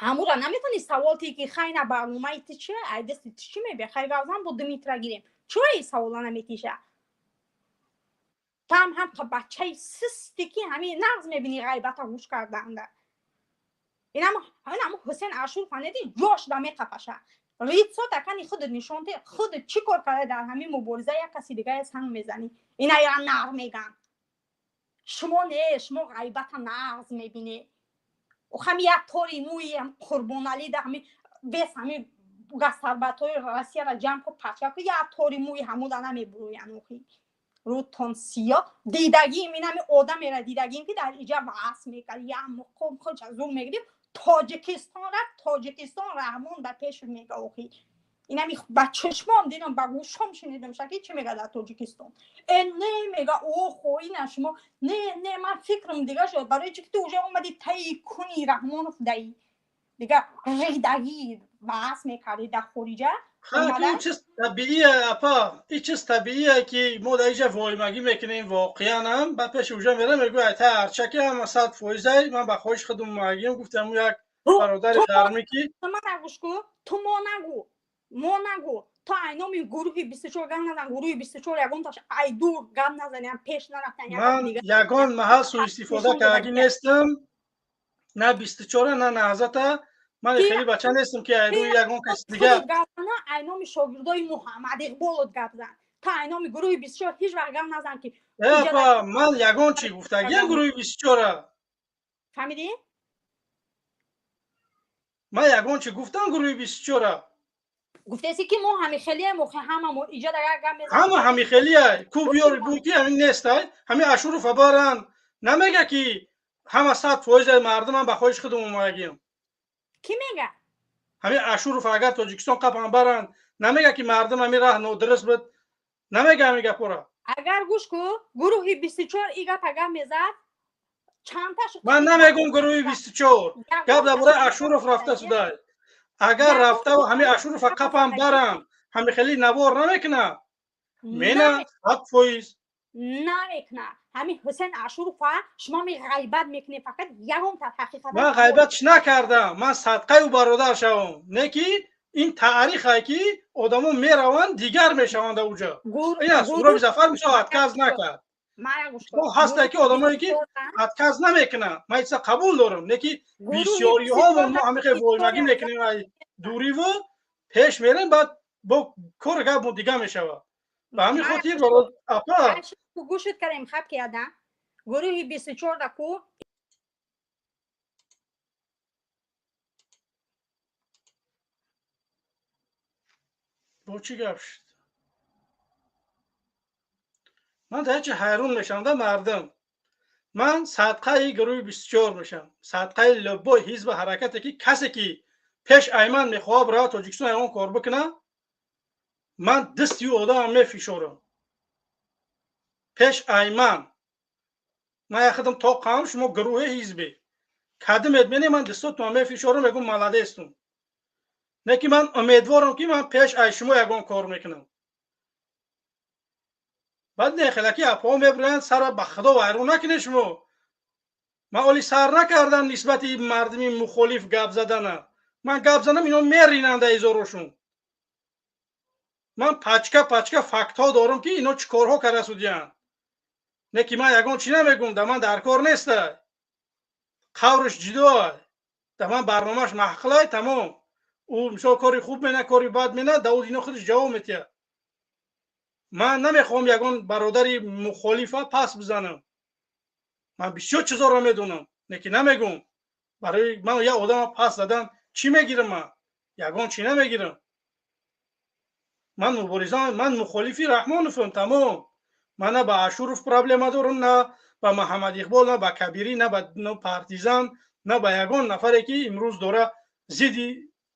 ҳамура наметавонӣ савол тии, ки хай, на барномаи ту чи, ай дасти ту чӣ мебия, хай гавзан бо Димитра гирем. Чӯ савола наметиша? Там ҳам бачаи систи, ки ҳами нағз мебинӣ ғайбата гӯш карданда. Инам Ҳусен Ашур фанеди ҷош да меқапаша. Ритсо такани худат нишон те, худат чӣ кор карда дар ҳамин мубориза, як каси дигаре санг мезанӣ. Ина я нар меган. Шумо не, шумо ғайбата нағз мебинед. Ҳами як тори мӯи Қурбоналӣ да ҳами вес, ҳами гастарбатҳои Россияра ҷамъ ку, пачка ку, як тори мӯи ҳамуда намебурӯян. Охи, рӯтон сиёҳ дидагим, инами одамера дидагим, ки дар иҷа ваъс мекард, як муқом худша зур мегирифт, Тоҷикистон рафт, Тоҷикистон Раҳмон ба пеш мега. Охи, инами ба чашмом дидам, ба гӯшом шунидам, шаки чӣ мега дар Тоҷикистон. Э, не, мега, охо, ина шумо не, не, ман фикрам дига шуд. Барои чи ки ту уже омади таи куни Раҳмонов даи дига ридагӣ баҳс мекардӣ дар хориҷа. Чиз табиие, апа, ин чиз табиие, ки мо дар иҷа воимагӣ мекунем. Воқеан ҳам ба пеши уҷа мерам, мегӯяд, та ҳарчаки ҳама 100%-ай. Ман ба хоҳиши худум магим гуфтам, як бародари гармӣ ки Ма нагӯш ку, ту мо нагӯ, мо нагӯ. То айноми гурӯҳи 24 гап назан. Гурӯҳи 24 ягонташ ай дур гап назаням, пеш нарафтан. Ман ягон маҳал суистифода кардагӣ нестам, на 24-а, на Наҳзата. Ман хеле бача нестам, ки айрӯи ягон каси дигар. Гап зана, айноми шогирдои Муҳаммад Иқболот гап зан. То айноми гурӯҳи 24 ҳеҷ вақт гап назан, ки Апа, ман ягон чӣ гуфтагиам гурӯҳи 24-а? Фаҳмидӣ? Ман ягон чӣ гуфтам гурӯҳи 24-а? Гуфтеси, ки мо ҳамихелием, охи, ҳамамо иҷа дагар гап мезанем. Ҳама ҳамихелия ку, биёри бу, ки ҳамин нестай. Ҳамин Ашуров баран намега, ки ҳама 100% мардумам ба хоҳиши худум омадагиам. Кӣ мега? Ҳамин Ашуров агар Тоҷикистон қапан баранд, намега, ки мардум ҳамин раҳ нодуруст буд? Намега ҳамин гапора? Агар гӯш ку, гурӯҳи 24 и гап агар мезад, чандташ? Ман намегум гурӯҳи 24, гап дар бораи Ашуров рафта судай. Агар рафтаву ҳамин Ашурова қапан баранд, ҳамин хеле навор намекунад? Мена, 100%. Намекунад. Ҳамин Ҳусен Ашурова шумо ми ғайбат мекунед, фақат ягон та ҳақиқат. Ман ғайбатш накардам, ман садқаю бародар шавам, не ки Ин таърихе ки одамо мераванд, дигар мешаванд уҷа. Ин Суроби Зафар мисол отказ накард. Ҳасте ки одамое ки отказ намекунанд, ман чиза қабул дорам, не ки бисёриҳо мо ҳамихе воймагӣ мекунем, ай дуриву пеш мерем, баъд бо кор гап мо дига мешавад. Ба ҳамин хотир апа гӯшит кардем хаб кияда гурӯҳи 24 да ку бо чӣ гап шуд? Ман дар чӣ ҳайрон мешавам да мардум. Ман садқаи гурӯҳи 24 мешавам, садқаи лаббои ҳизби ҳаракате ки касе ки пеш айман мехоҳад равад Тоҷикистон ягон кор бикунад, ман дасти ӯ одамам мефишорам. Пеш айман ман яхидам то қавм шумо гурӯҳи ҳизбе кадимет мене, ман дастотон мефишорам, мегӯм маладестум. Не ки ман умедворам ки ман пеш ай шумо ягон кор мекунам. Баъд не хелаки апҳо мебуранд сара ба худо вайрон накунед шумо. Ман оли сар накардам нисбати мардуми мухолиф гап задана. Ман гап занам ино меринанд изорошун. Ман пачка пачка фактҳо дорам ки ино чӣ корҳо карда судиянд. Не ки ман ягон чӣ намегӯм, да ман дар кор нестай. Қаврш ҷудоай. Да ман барномааш маҳқилай, тамом. Ӯ мисол кори хуб мена, кори бад мена, да ӯ ино худаш ҷавоб метиҳад. Ман намехоҳам ягон бародари мухолифа пас бизанам. Ман бисёр чизоро медонам, не ки намегӯм. Барои ман як одама пас задан чӣ мегирам ман? Ягон чӣ намегирам. Ман муборизам, ман мухолифи Раҳмоновам, тамом. Ман на ба Ашуров проблема дорам, на ба Муҳаммад Иқбол, на ба Кабирӣ, на ба партизан, на ба ягон нафаре ки имрӯз дора зидди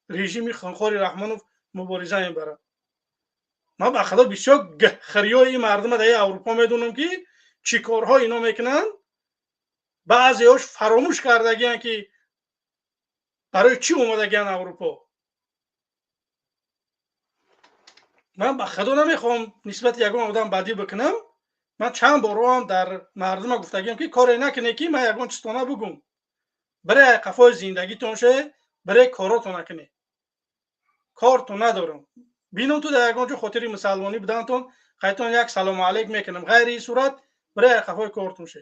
режими хунхори Раҳмонов мубориза мебарад. Ман ба худо бисёр хириёи ин мардума дар Аврупо медонам ки чӣ корҳо ино мекунанд. Баъзеҳош фаромӯш кардагиянд ки барои чӣ омадагиянд Аврупо. Ман ба худо намехоҳам нисбати ягон одам бадӣ бикунам. Ман чанд борҳоам дар мардума гуфтагиям ки коре накунед ки ман ягон чизтона бугум. Бире қафои зиндагитон ше, бире коротон накунед. Кортон надорам. Бинам ту дар ягон ҷо хотири мусалмонӣ будантон, қайтон як салому алейк мекунам. Ғайри ин сурат бире қафои кортон ше.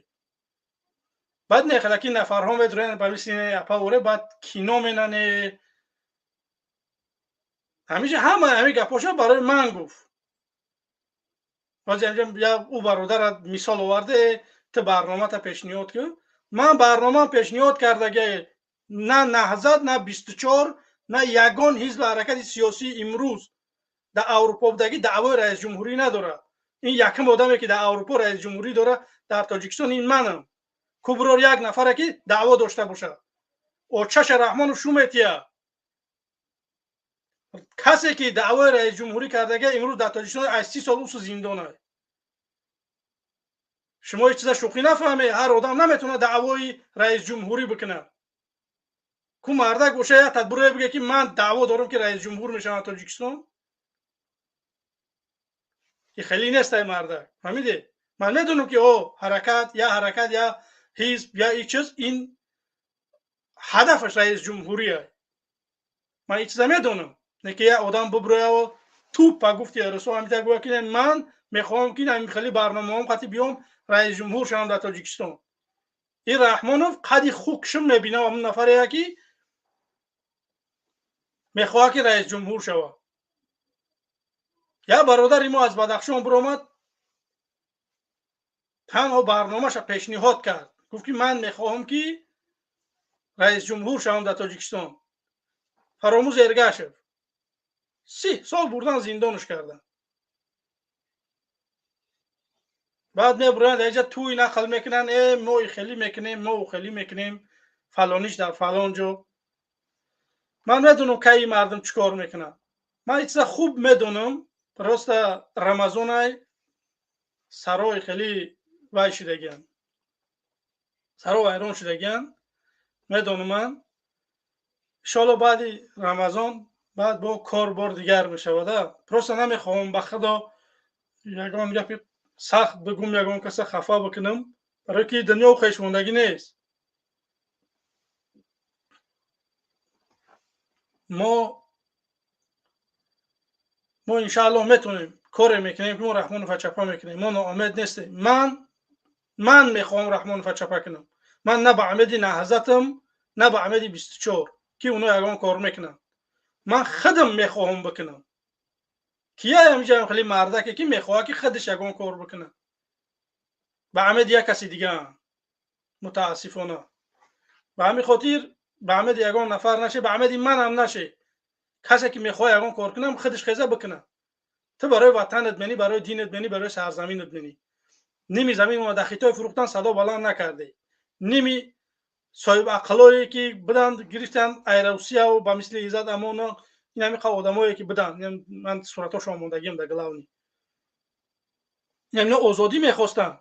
Баъд нехелаки нафарҳо медуранд ба мисли апа оре, баъд кино менане. Ҳамиша ҳама ҳамин гапҳоша барои ман гуфт. Ӯ бародарат мисол оварде, ту барномата пешниҳод кун. Ман барномам пешниҳод кардаги на Наҳзат, на 24, на ягон ҳизби ҳаракати сиёсии имрӯз дар Аврупо будагӣ даъвои раисҷумҳурӣ надорад. Ин якум одаме ки дар Аврупо раисҷумҳурӣ дорад дар Тоҷикистон ин манам. Куброр як нафаре ки даъво дошта бошад. Очаша Раҳмонов шу метия. Касе ки даъвои раисҷумҳурӣ кардага имрӯз дар Тоҷикистон аз 30 сол усу зиндона. Шумо ҳеҷ чиза шӯхӣ нафаҳмед, ҳар одам наметавонад даъвои раисҷумҳурӣ бикунад. Ку мардак боша як тадбирое бигӯяд ки ман даъво дорам ки раисҷумҳур мешавам Тоҷикистон. Ки хеле нест ай мардак. Фаҳмидед? Ман медонам ки о ҳаракат, я ҳаракат, я ҳизб, я ин чиз, ин ҳадафаш раисҷумҳурия. Ман ин чиза медонам. Не ки як одам буброяв тупа гуфти Расул ҳамита гӯяд ки ман мехоҳам ки ҳамин хеле барномаҳом қати биём раисҷумҳур шавам дар Тоҷикистон. Ин Раҳмонов қади хукшм мебинам ҳамон нафаре ки мехоҳад ки раисҷумҳур шавад. Як бародари мо аз Бадахшон биромад, танҳо барномаша пешниҳод кард. Гуфт ки ман мехоҳам ки раисҷумҳур шавам дар Тоҷикистон. Фаромӯз Эргашев 30 сол бурдан зиндонаш кардан. Баъд мебуранд инҷа тӯй нақл мекунанд, мо хеле мекунем, мо хеле мекунем, фалониш дар фалон ҷо. Ман медонам кай мардум чӣ кор мекунанд. Ман ин чиза хуб медонам, просто Рамазонай сарои хеле вай шудагианд, саро вайрон шудагианд, медонам ман. Иншоалло баъди Рамазон баъд бо кор бор дигар мешавад. Просто намехоҳам ба худо ягон гапи сахт бигум, ягон каса хафа бикунам, барои ки дунё хешмондагӣ нест. Мо Мо иншааллоҳ метавонем, коре мекунем, ки мо Раҳмонова чапа мекунем. Мо ноумед нестем. Ман мехоҳам Раҳмонова чапа кунам. Ман на ба умеди Наҳзатам, на ба умеди 24, ки оно ягон кор мекунанд. Ман худам мехоҳам бикунам. Кия ҳамиҷа хеле мардаке, ки мехоҳад, ки худаш ягон кор бикунад ба умеди як каси дига? Мутаассифона, ба ҳамин хотир ба умеди ягон нафар наше, ба умеди манам наше. Касе ки мехоҳад ягон кор кунам, худаш хеза бикунад. Ту барои ватанат менӣ, барои динат менӣ, барои сарзаминат менӣ. Ними замин дар Хитой фурӯхтан, садо баланд накарде. Ними соҳиб ақлое ки буданд, гирифтанд ай Русияву ба мисли Иззат Амоно, ин ҳамиқа одамое ки буданд, ман суратошон мондагиам дар главный, ино озодӣ мехостанд,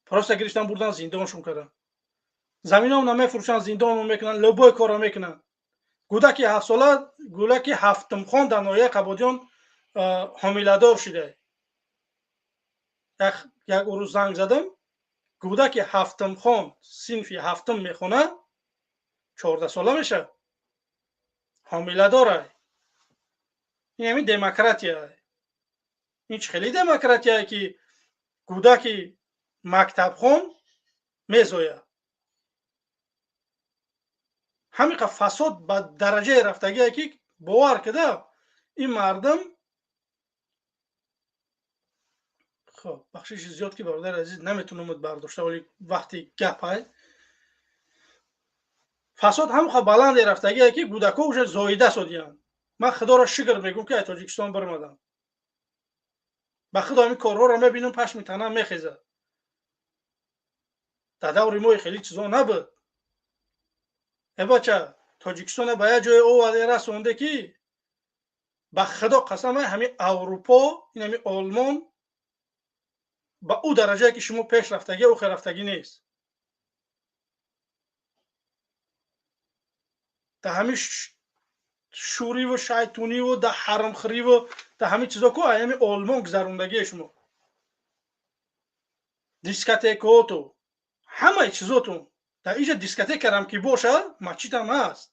просто гирифтан, бурдан, зиндоншон карданд. Замином намефурӯшанд, зиндонон мекунанд, любой корро мекунанд. Кӯдаки 7-сола, гӯдаки ҳафтумхон дар ноҳияи Қабодиён ҳомиладор шуда. Як рӯз занг задам, кӯдаки ҳафтумхон, синфи ҳафтум мехонад, 14-сола мешавад, ҳомиладора. Ин ҳамин демократия? Ин чӣ хеле демократияе, ки кӯдаки мактабхон мезояд? Ҳамиқа фасод ба дараҷае рафтагие, ки бовар кида ин мардум. Хоб, бахшиши зиёд, ки бародари азиз, наметунам бардошта, вале вақти гапай. Фасод ҳамқа баланде рафтагие, ки кӯдакҳо уже зоида содиянд. Ман Худоро шукр мегӯм, ки аз Тоҷикистон бирмадам. Ба Худо, ҳамин корҳоро мебинам, пашми танам мехезад. Дар даври мои хеле чизо набуд. Э бача, Тоҷикистона ба як ҷое оварде, расонде, ки ба Худо қасам, ҳамин Аврупо, ин ҳамин Олмон ба ӯ дараҷае, ки шумо пеш рафтагӣ, ӯ рафтагӣ нест. Дар ҳамин шӯриву шайтуниву, дар ҳаромхӯриву, дар ҳамин чизо ку ҳамин Олмон гузарондагие. Шумо дискотекаоту ҳамаи чизотун дар иҷа. Дискотекарам ки бошад, масҷидам ҳаст,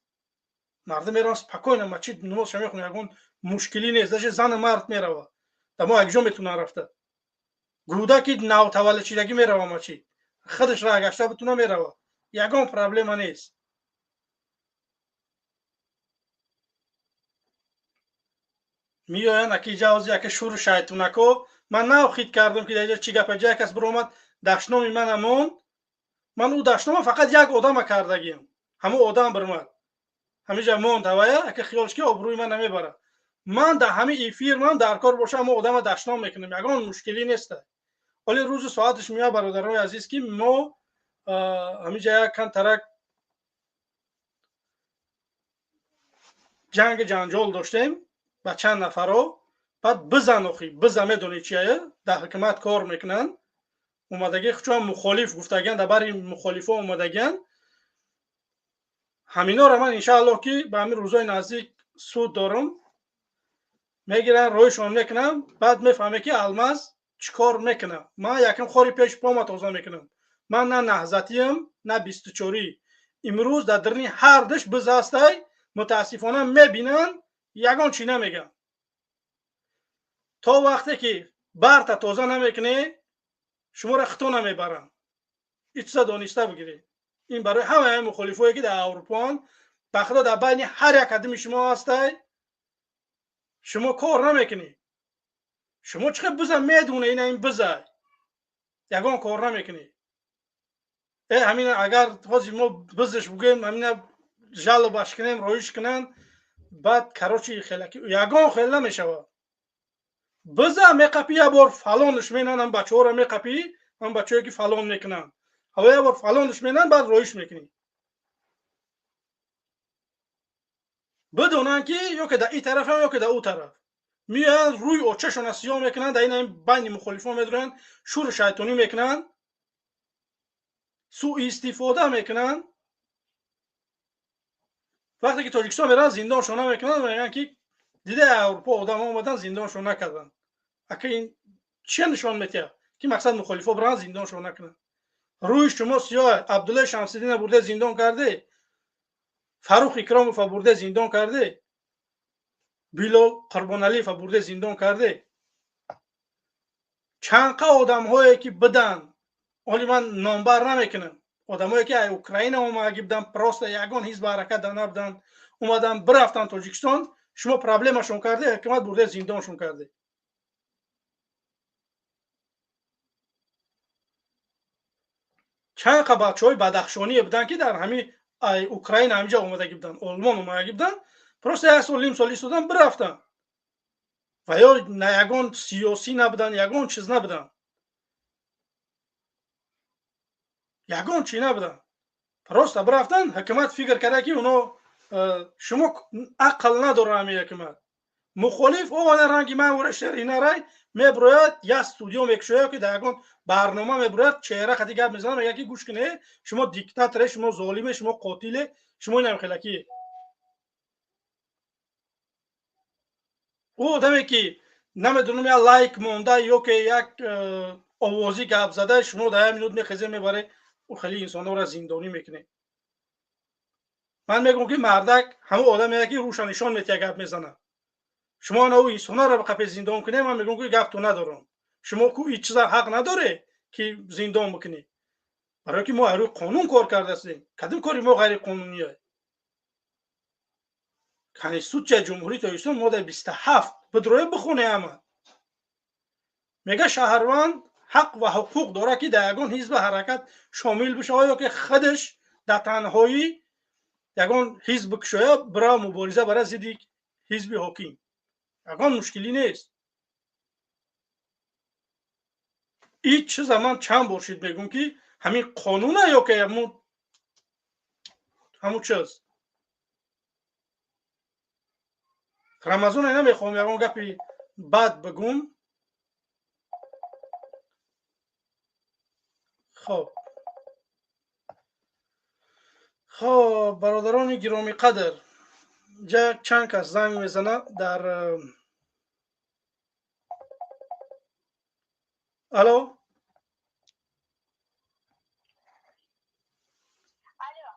мардум мераванд, спокойно масҷид намозша мехонад, ягон мушкилӣ нест. Даже зану мард меравад. Дар мо якҷо метавонанд рафта. Кӯдаки навтаваллудшидагӣ мерава масҷид, худаш ра гашта битуна мерава, ягон проблема нест. Меоянд аки ҷавози яке шуру шайтунако. Ман нав хит кардам, ки дар иҷа чӣ гапа. Ҷа кас биромад, дашноми мана монд. Ман ӯ дашнома фақат як одама кардагиам. Ҳамун одам бирмад, ҳамиҷа монд. Ҳавая ака хиёлш, ки обрӯи ман намебарад. Ман дар ҳамин эфир ман дар кор боша, ҳамон одама дашном мекунам, ягон мушкилӣ неста. Вале рӯзу соаташ меояд, бародарои азиз, ки мо ҳамиҷа як камтарак ҷанги ҷанҷол доштем ба чанд нафаро. Баъд бизан, охи биза медонӣ чия, дар ҳукумат кор мекунанд, омадагӣ чун мухолиф гуфтагиан, дар бари мухолифо омадагиан. Ҳаминора ман иншааллоҳ, ки ба ҳамин рӯзои наздик суд дорам, мегирам, роҳишон мекунам. Баъд мефаҳме, ки Алмаз чӣ кор мекунам. Ман якам хори пеши пома тоза мекунам. Ман на наҳзатиям, на 24-ӣ. Имрӯз дар дарни ҳар душ биз ҳастай. Мутаассифона, мебинанд, ягон чӣ намегӯям. То вақте ки барта тоза намекунӣ, шуморо хито намебаранд. Ин чиза дониста бигиред. Ин барои ҳамаи мухолифое, ки дар Аврупоанд. Ба Худо, дар байни ҳар як қадами шумо ҳастай. Шумо кор намекунӣ. Шумо чӣ қадр биза медоне, ина ин биза, ягон кор намекунӣ. Э, ҳамин агар ҳозир мо бизаш бугӯем, ҳамина жалоба ш кунем, роиш кунанд, баъд, короче, хелаки ягон хел намешавад. Биза меқапӣ, як бор фалонш менан, ҳам бачаҳоро меқапӣ, ҳам бачаҳое, ки фалон мекунанд, ҳаво як бор фалонш менан, баъд роиш мекунӣ. Бидонанд, ки ё ки дар ин тарафам, ё ки дар ӯ тараф меоянд, рӯи очашона сиёҳ мекунанд, дар ин байни мухолифон медуранд, шуру шайтонӣ мекунанд, суистифода мекунанд. Вақте ки Тоҷикистон мераванд, зиндоншон намекунанд. Мегӯянд, ки дида, Аврупо одамо омаданд, зиндоншон накарданд. Ака, ин чия нишон метиҳад, ки мақсад мухолифо биранд, зиндоншон накунанд, рӯи шумо сиёҳ. Абдуллои Шамсиддина бурде, зиндон карде, Фаррух Икромова бурде, зиндон карде. Билол Қурбоналиева бурде зиндон карде. Чандқа одамҳое ки биданд, ҳоли ман номбар намекунам, одамое ки ай Украина омадаги буданд, просто ягон ҳизба ҳаракат да набуданд, омадан бирафтанд Тоҷикистон, шумо проблемашон карде, ҳукумат бурде зиндоншон карде. Чанд қа бачаҳои бадахшоние буданд, ки дар ҳами ай Украина ҳамиҷа омадаги буданд, Олмон омадаги буданд, просто як сол, ним сол истодан, бирафтанд. Ва ё на ягон сиёсӣ набуданд, ягон чиз набуданд, ягон чӣ набуданд, просто бирафтанд. Ҳукумат фикр карда, ки оно шумо ақл надорад. Ҳами ҳукумат мухолиф ована ранги ман шеринарай меброяд, як студио мекушояд, ки дар ягон барнома меброяд, чеҳра қати гап мезанад, мегӯяд, ки гӯш кунед, шумо диктаторе, шумо золиме, шумо қотиле, шумо инам хелаки. Ӯ одаме ки намедонам як лайк монда ё ки як овозӣ гап зада, шумо дар як минут мехезе, мебаре, ӯ хеле инсонҳоро зиндонӣ мекунед. Ман мегӯям, ки мардак ҳамон одаме, ки рӯша нишон метиҳад, гап мезанад. Шумо ана ӯ инсонҳоро ба қафе зиндон кунед, ман мегӯям, ки гапту надорам. Шумо ку ҳеҷ чиза ҳақ надоре, ки зиндон бикунӣ, барое ки мо рӯи қонун кор кардастем. Кадом кори мо ғайриқонуние? Конститутсияи Ҷумҳурии Тоҷикистон, моддаи 27, бидроя бихоне ҳама, мега, шаҳрванд ҳақ ва ҳуқуқ дорад, ки дар ягон ҳизби ҳаракат шомил бишавад ё ки худаш дар танҳоӣ ягон ҳизб бикушоя, бира мубориза бара зидди ҳизби ҳоким. Ягон мушкилӣ нест. Ин чиза ман чанд бор шид мегӯм, ки ҳамин қонуна ё ки ҳамун чиз. Рамазона намехоҳам ягон гапи бад бигӯм. Хоб, бародарони гиромиқадр, ҷа чанд кас занг мезанад дар. Алло. Алло.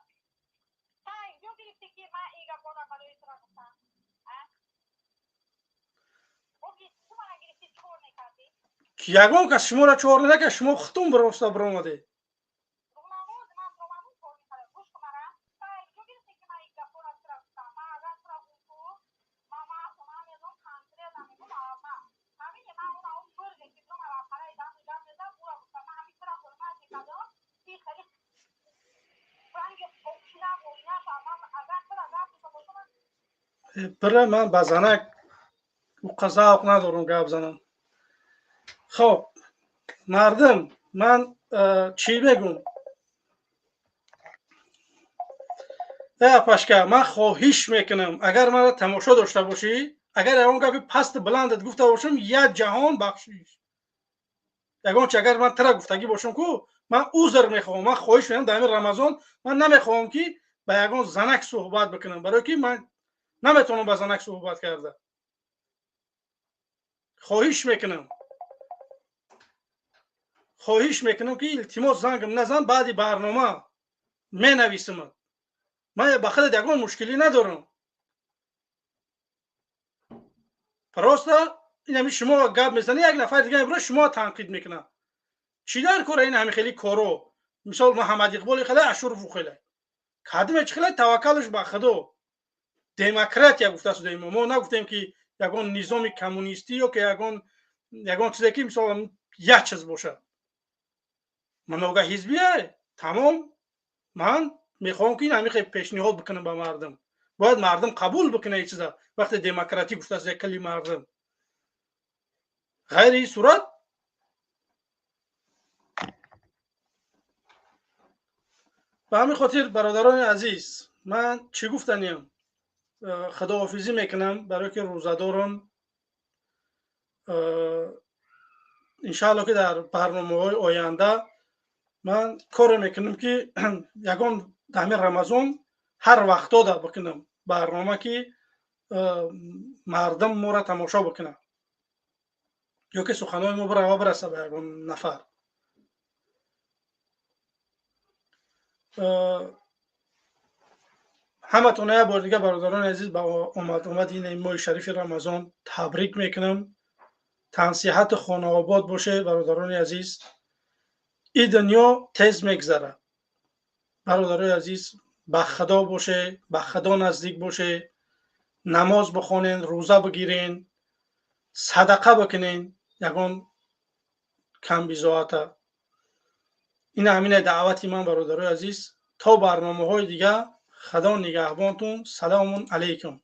Та ҷо гирифтӣ, ки ман ин гапҳоро барои тура гуфтам? Боки ту мана гирифтӣ, чор мекардӣ? Ягон кас шуморо чор накард, шумо худтон бироста биромадед. Рӯнавоз ман биромадам, чор мекардам. Гӯш кун мара. Та ҷо гирифтӣ, ки ман ин гапҳоро тура гуфтам? Ман агар тура гуфту, ман мезонам, конкретно мегӯм, ман фаҳмидӣ, ман он мурғе, ки биромад, аппараи даму гап мезад, ӯро гуфтам. Ман ҳамин тура ҳурмат мекардам, ти хеле ранги окшина воинаша. Ман агар тура гап гуфта бошам, Бира, ман ба занак уқа завқ надорам гап занам. Хоб, мардум, ман чӣ мегӯм? Э, апашка, ман хоҳиш мекунам, агар маро тамошо дошта бошӣ, агар ягон гапи пасту баландат гуфта бошам, як ҷаҳон бахшиш. Ягон чи агар ман тира гуфтагӣ бошам ку, ман узр мехоҳам. Ман хоҳиш мекунам, дар ҳамин Рамазон ман намехоҳам, ки ба ягон занак суҳбат бикунам, барое ки ман наметавонам ба занак суҳбат карда. Хоҳиш мекунам, хоҳиш мекунам, ки илтимос, зангам назан. Баъди барнома менависамад. Ман ба худат ягон мушкилӣ надорам, просто инами шумо гап мезанед, як нафар дига мебура, шумо танқид мекунад. Чӣ дар кора ин ҳами хели коро? Мисол, Муҳаммад Иқболи хеле, Ашурову хеле, кадиме чӣ хеле. Таваккалш ба Худо. Демократия гуфта шудаем, мо нагуфтем, ки ягон низоми коммунистӣ ё ки ягон чизе, ки мисол як чиз бошад, многоҳизбия, тамом. Ман мехоҳам, ки ин ҳамин хел пешниҳод бикунам ба мардум. Бояд мардум қабул бикунад ин чиза. Вақте демократӣ гуфтааст як кали мардум, ғайри ин сурат. Ба ҳамин хотир, бародарони азиз, ман чӣ гуфтаниям? Худоҳофизӣ мекунам, барое ки рӯзадорам. Иншаалло, ки дар барномаҳои оянда ман коре мекунам, ки ягон дар ҳамин Рамазон ҳар вақтода бикунам барнома, ки мардум моро тамошо бикунад ё ки суханҳои мо бирава, бираса ба ягон нафар. Ҳаматона як бор дига, бародарони азиз, ба омад-омади ин моҳи шарифи Рамазон табрик мекунам. Тансиҳату хонаобод боше, бародарони азиз. И дунё тез мегзарад, бародарои азиз. Ба Худо боше, ба Худо наздик боше, намоз бихонен, рӯза бигирен, садақа бикунен ягон камбизоата. Ина ҳамина даъвати ман, бародарои азиз. То барномаҳои дигар, Худо нигаҳбонтун. Салому алайкум.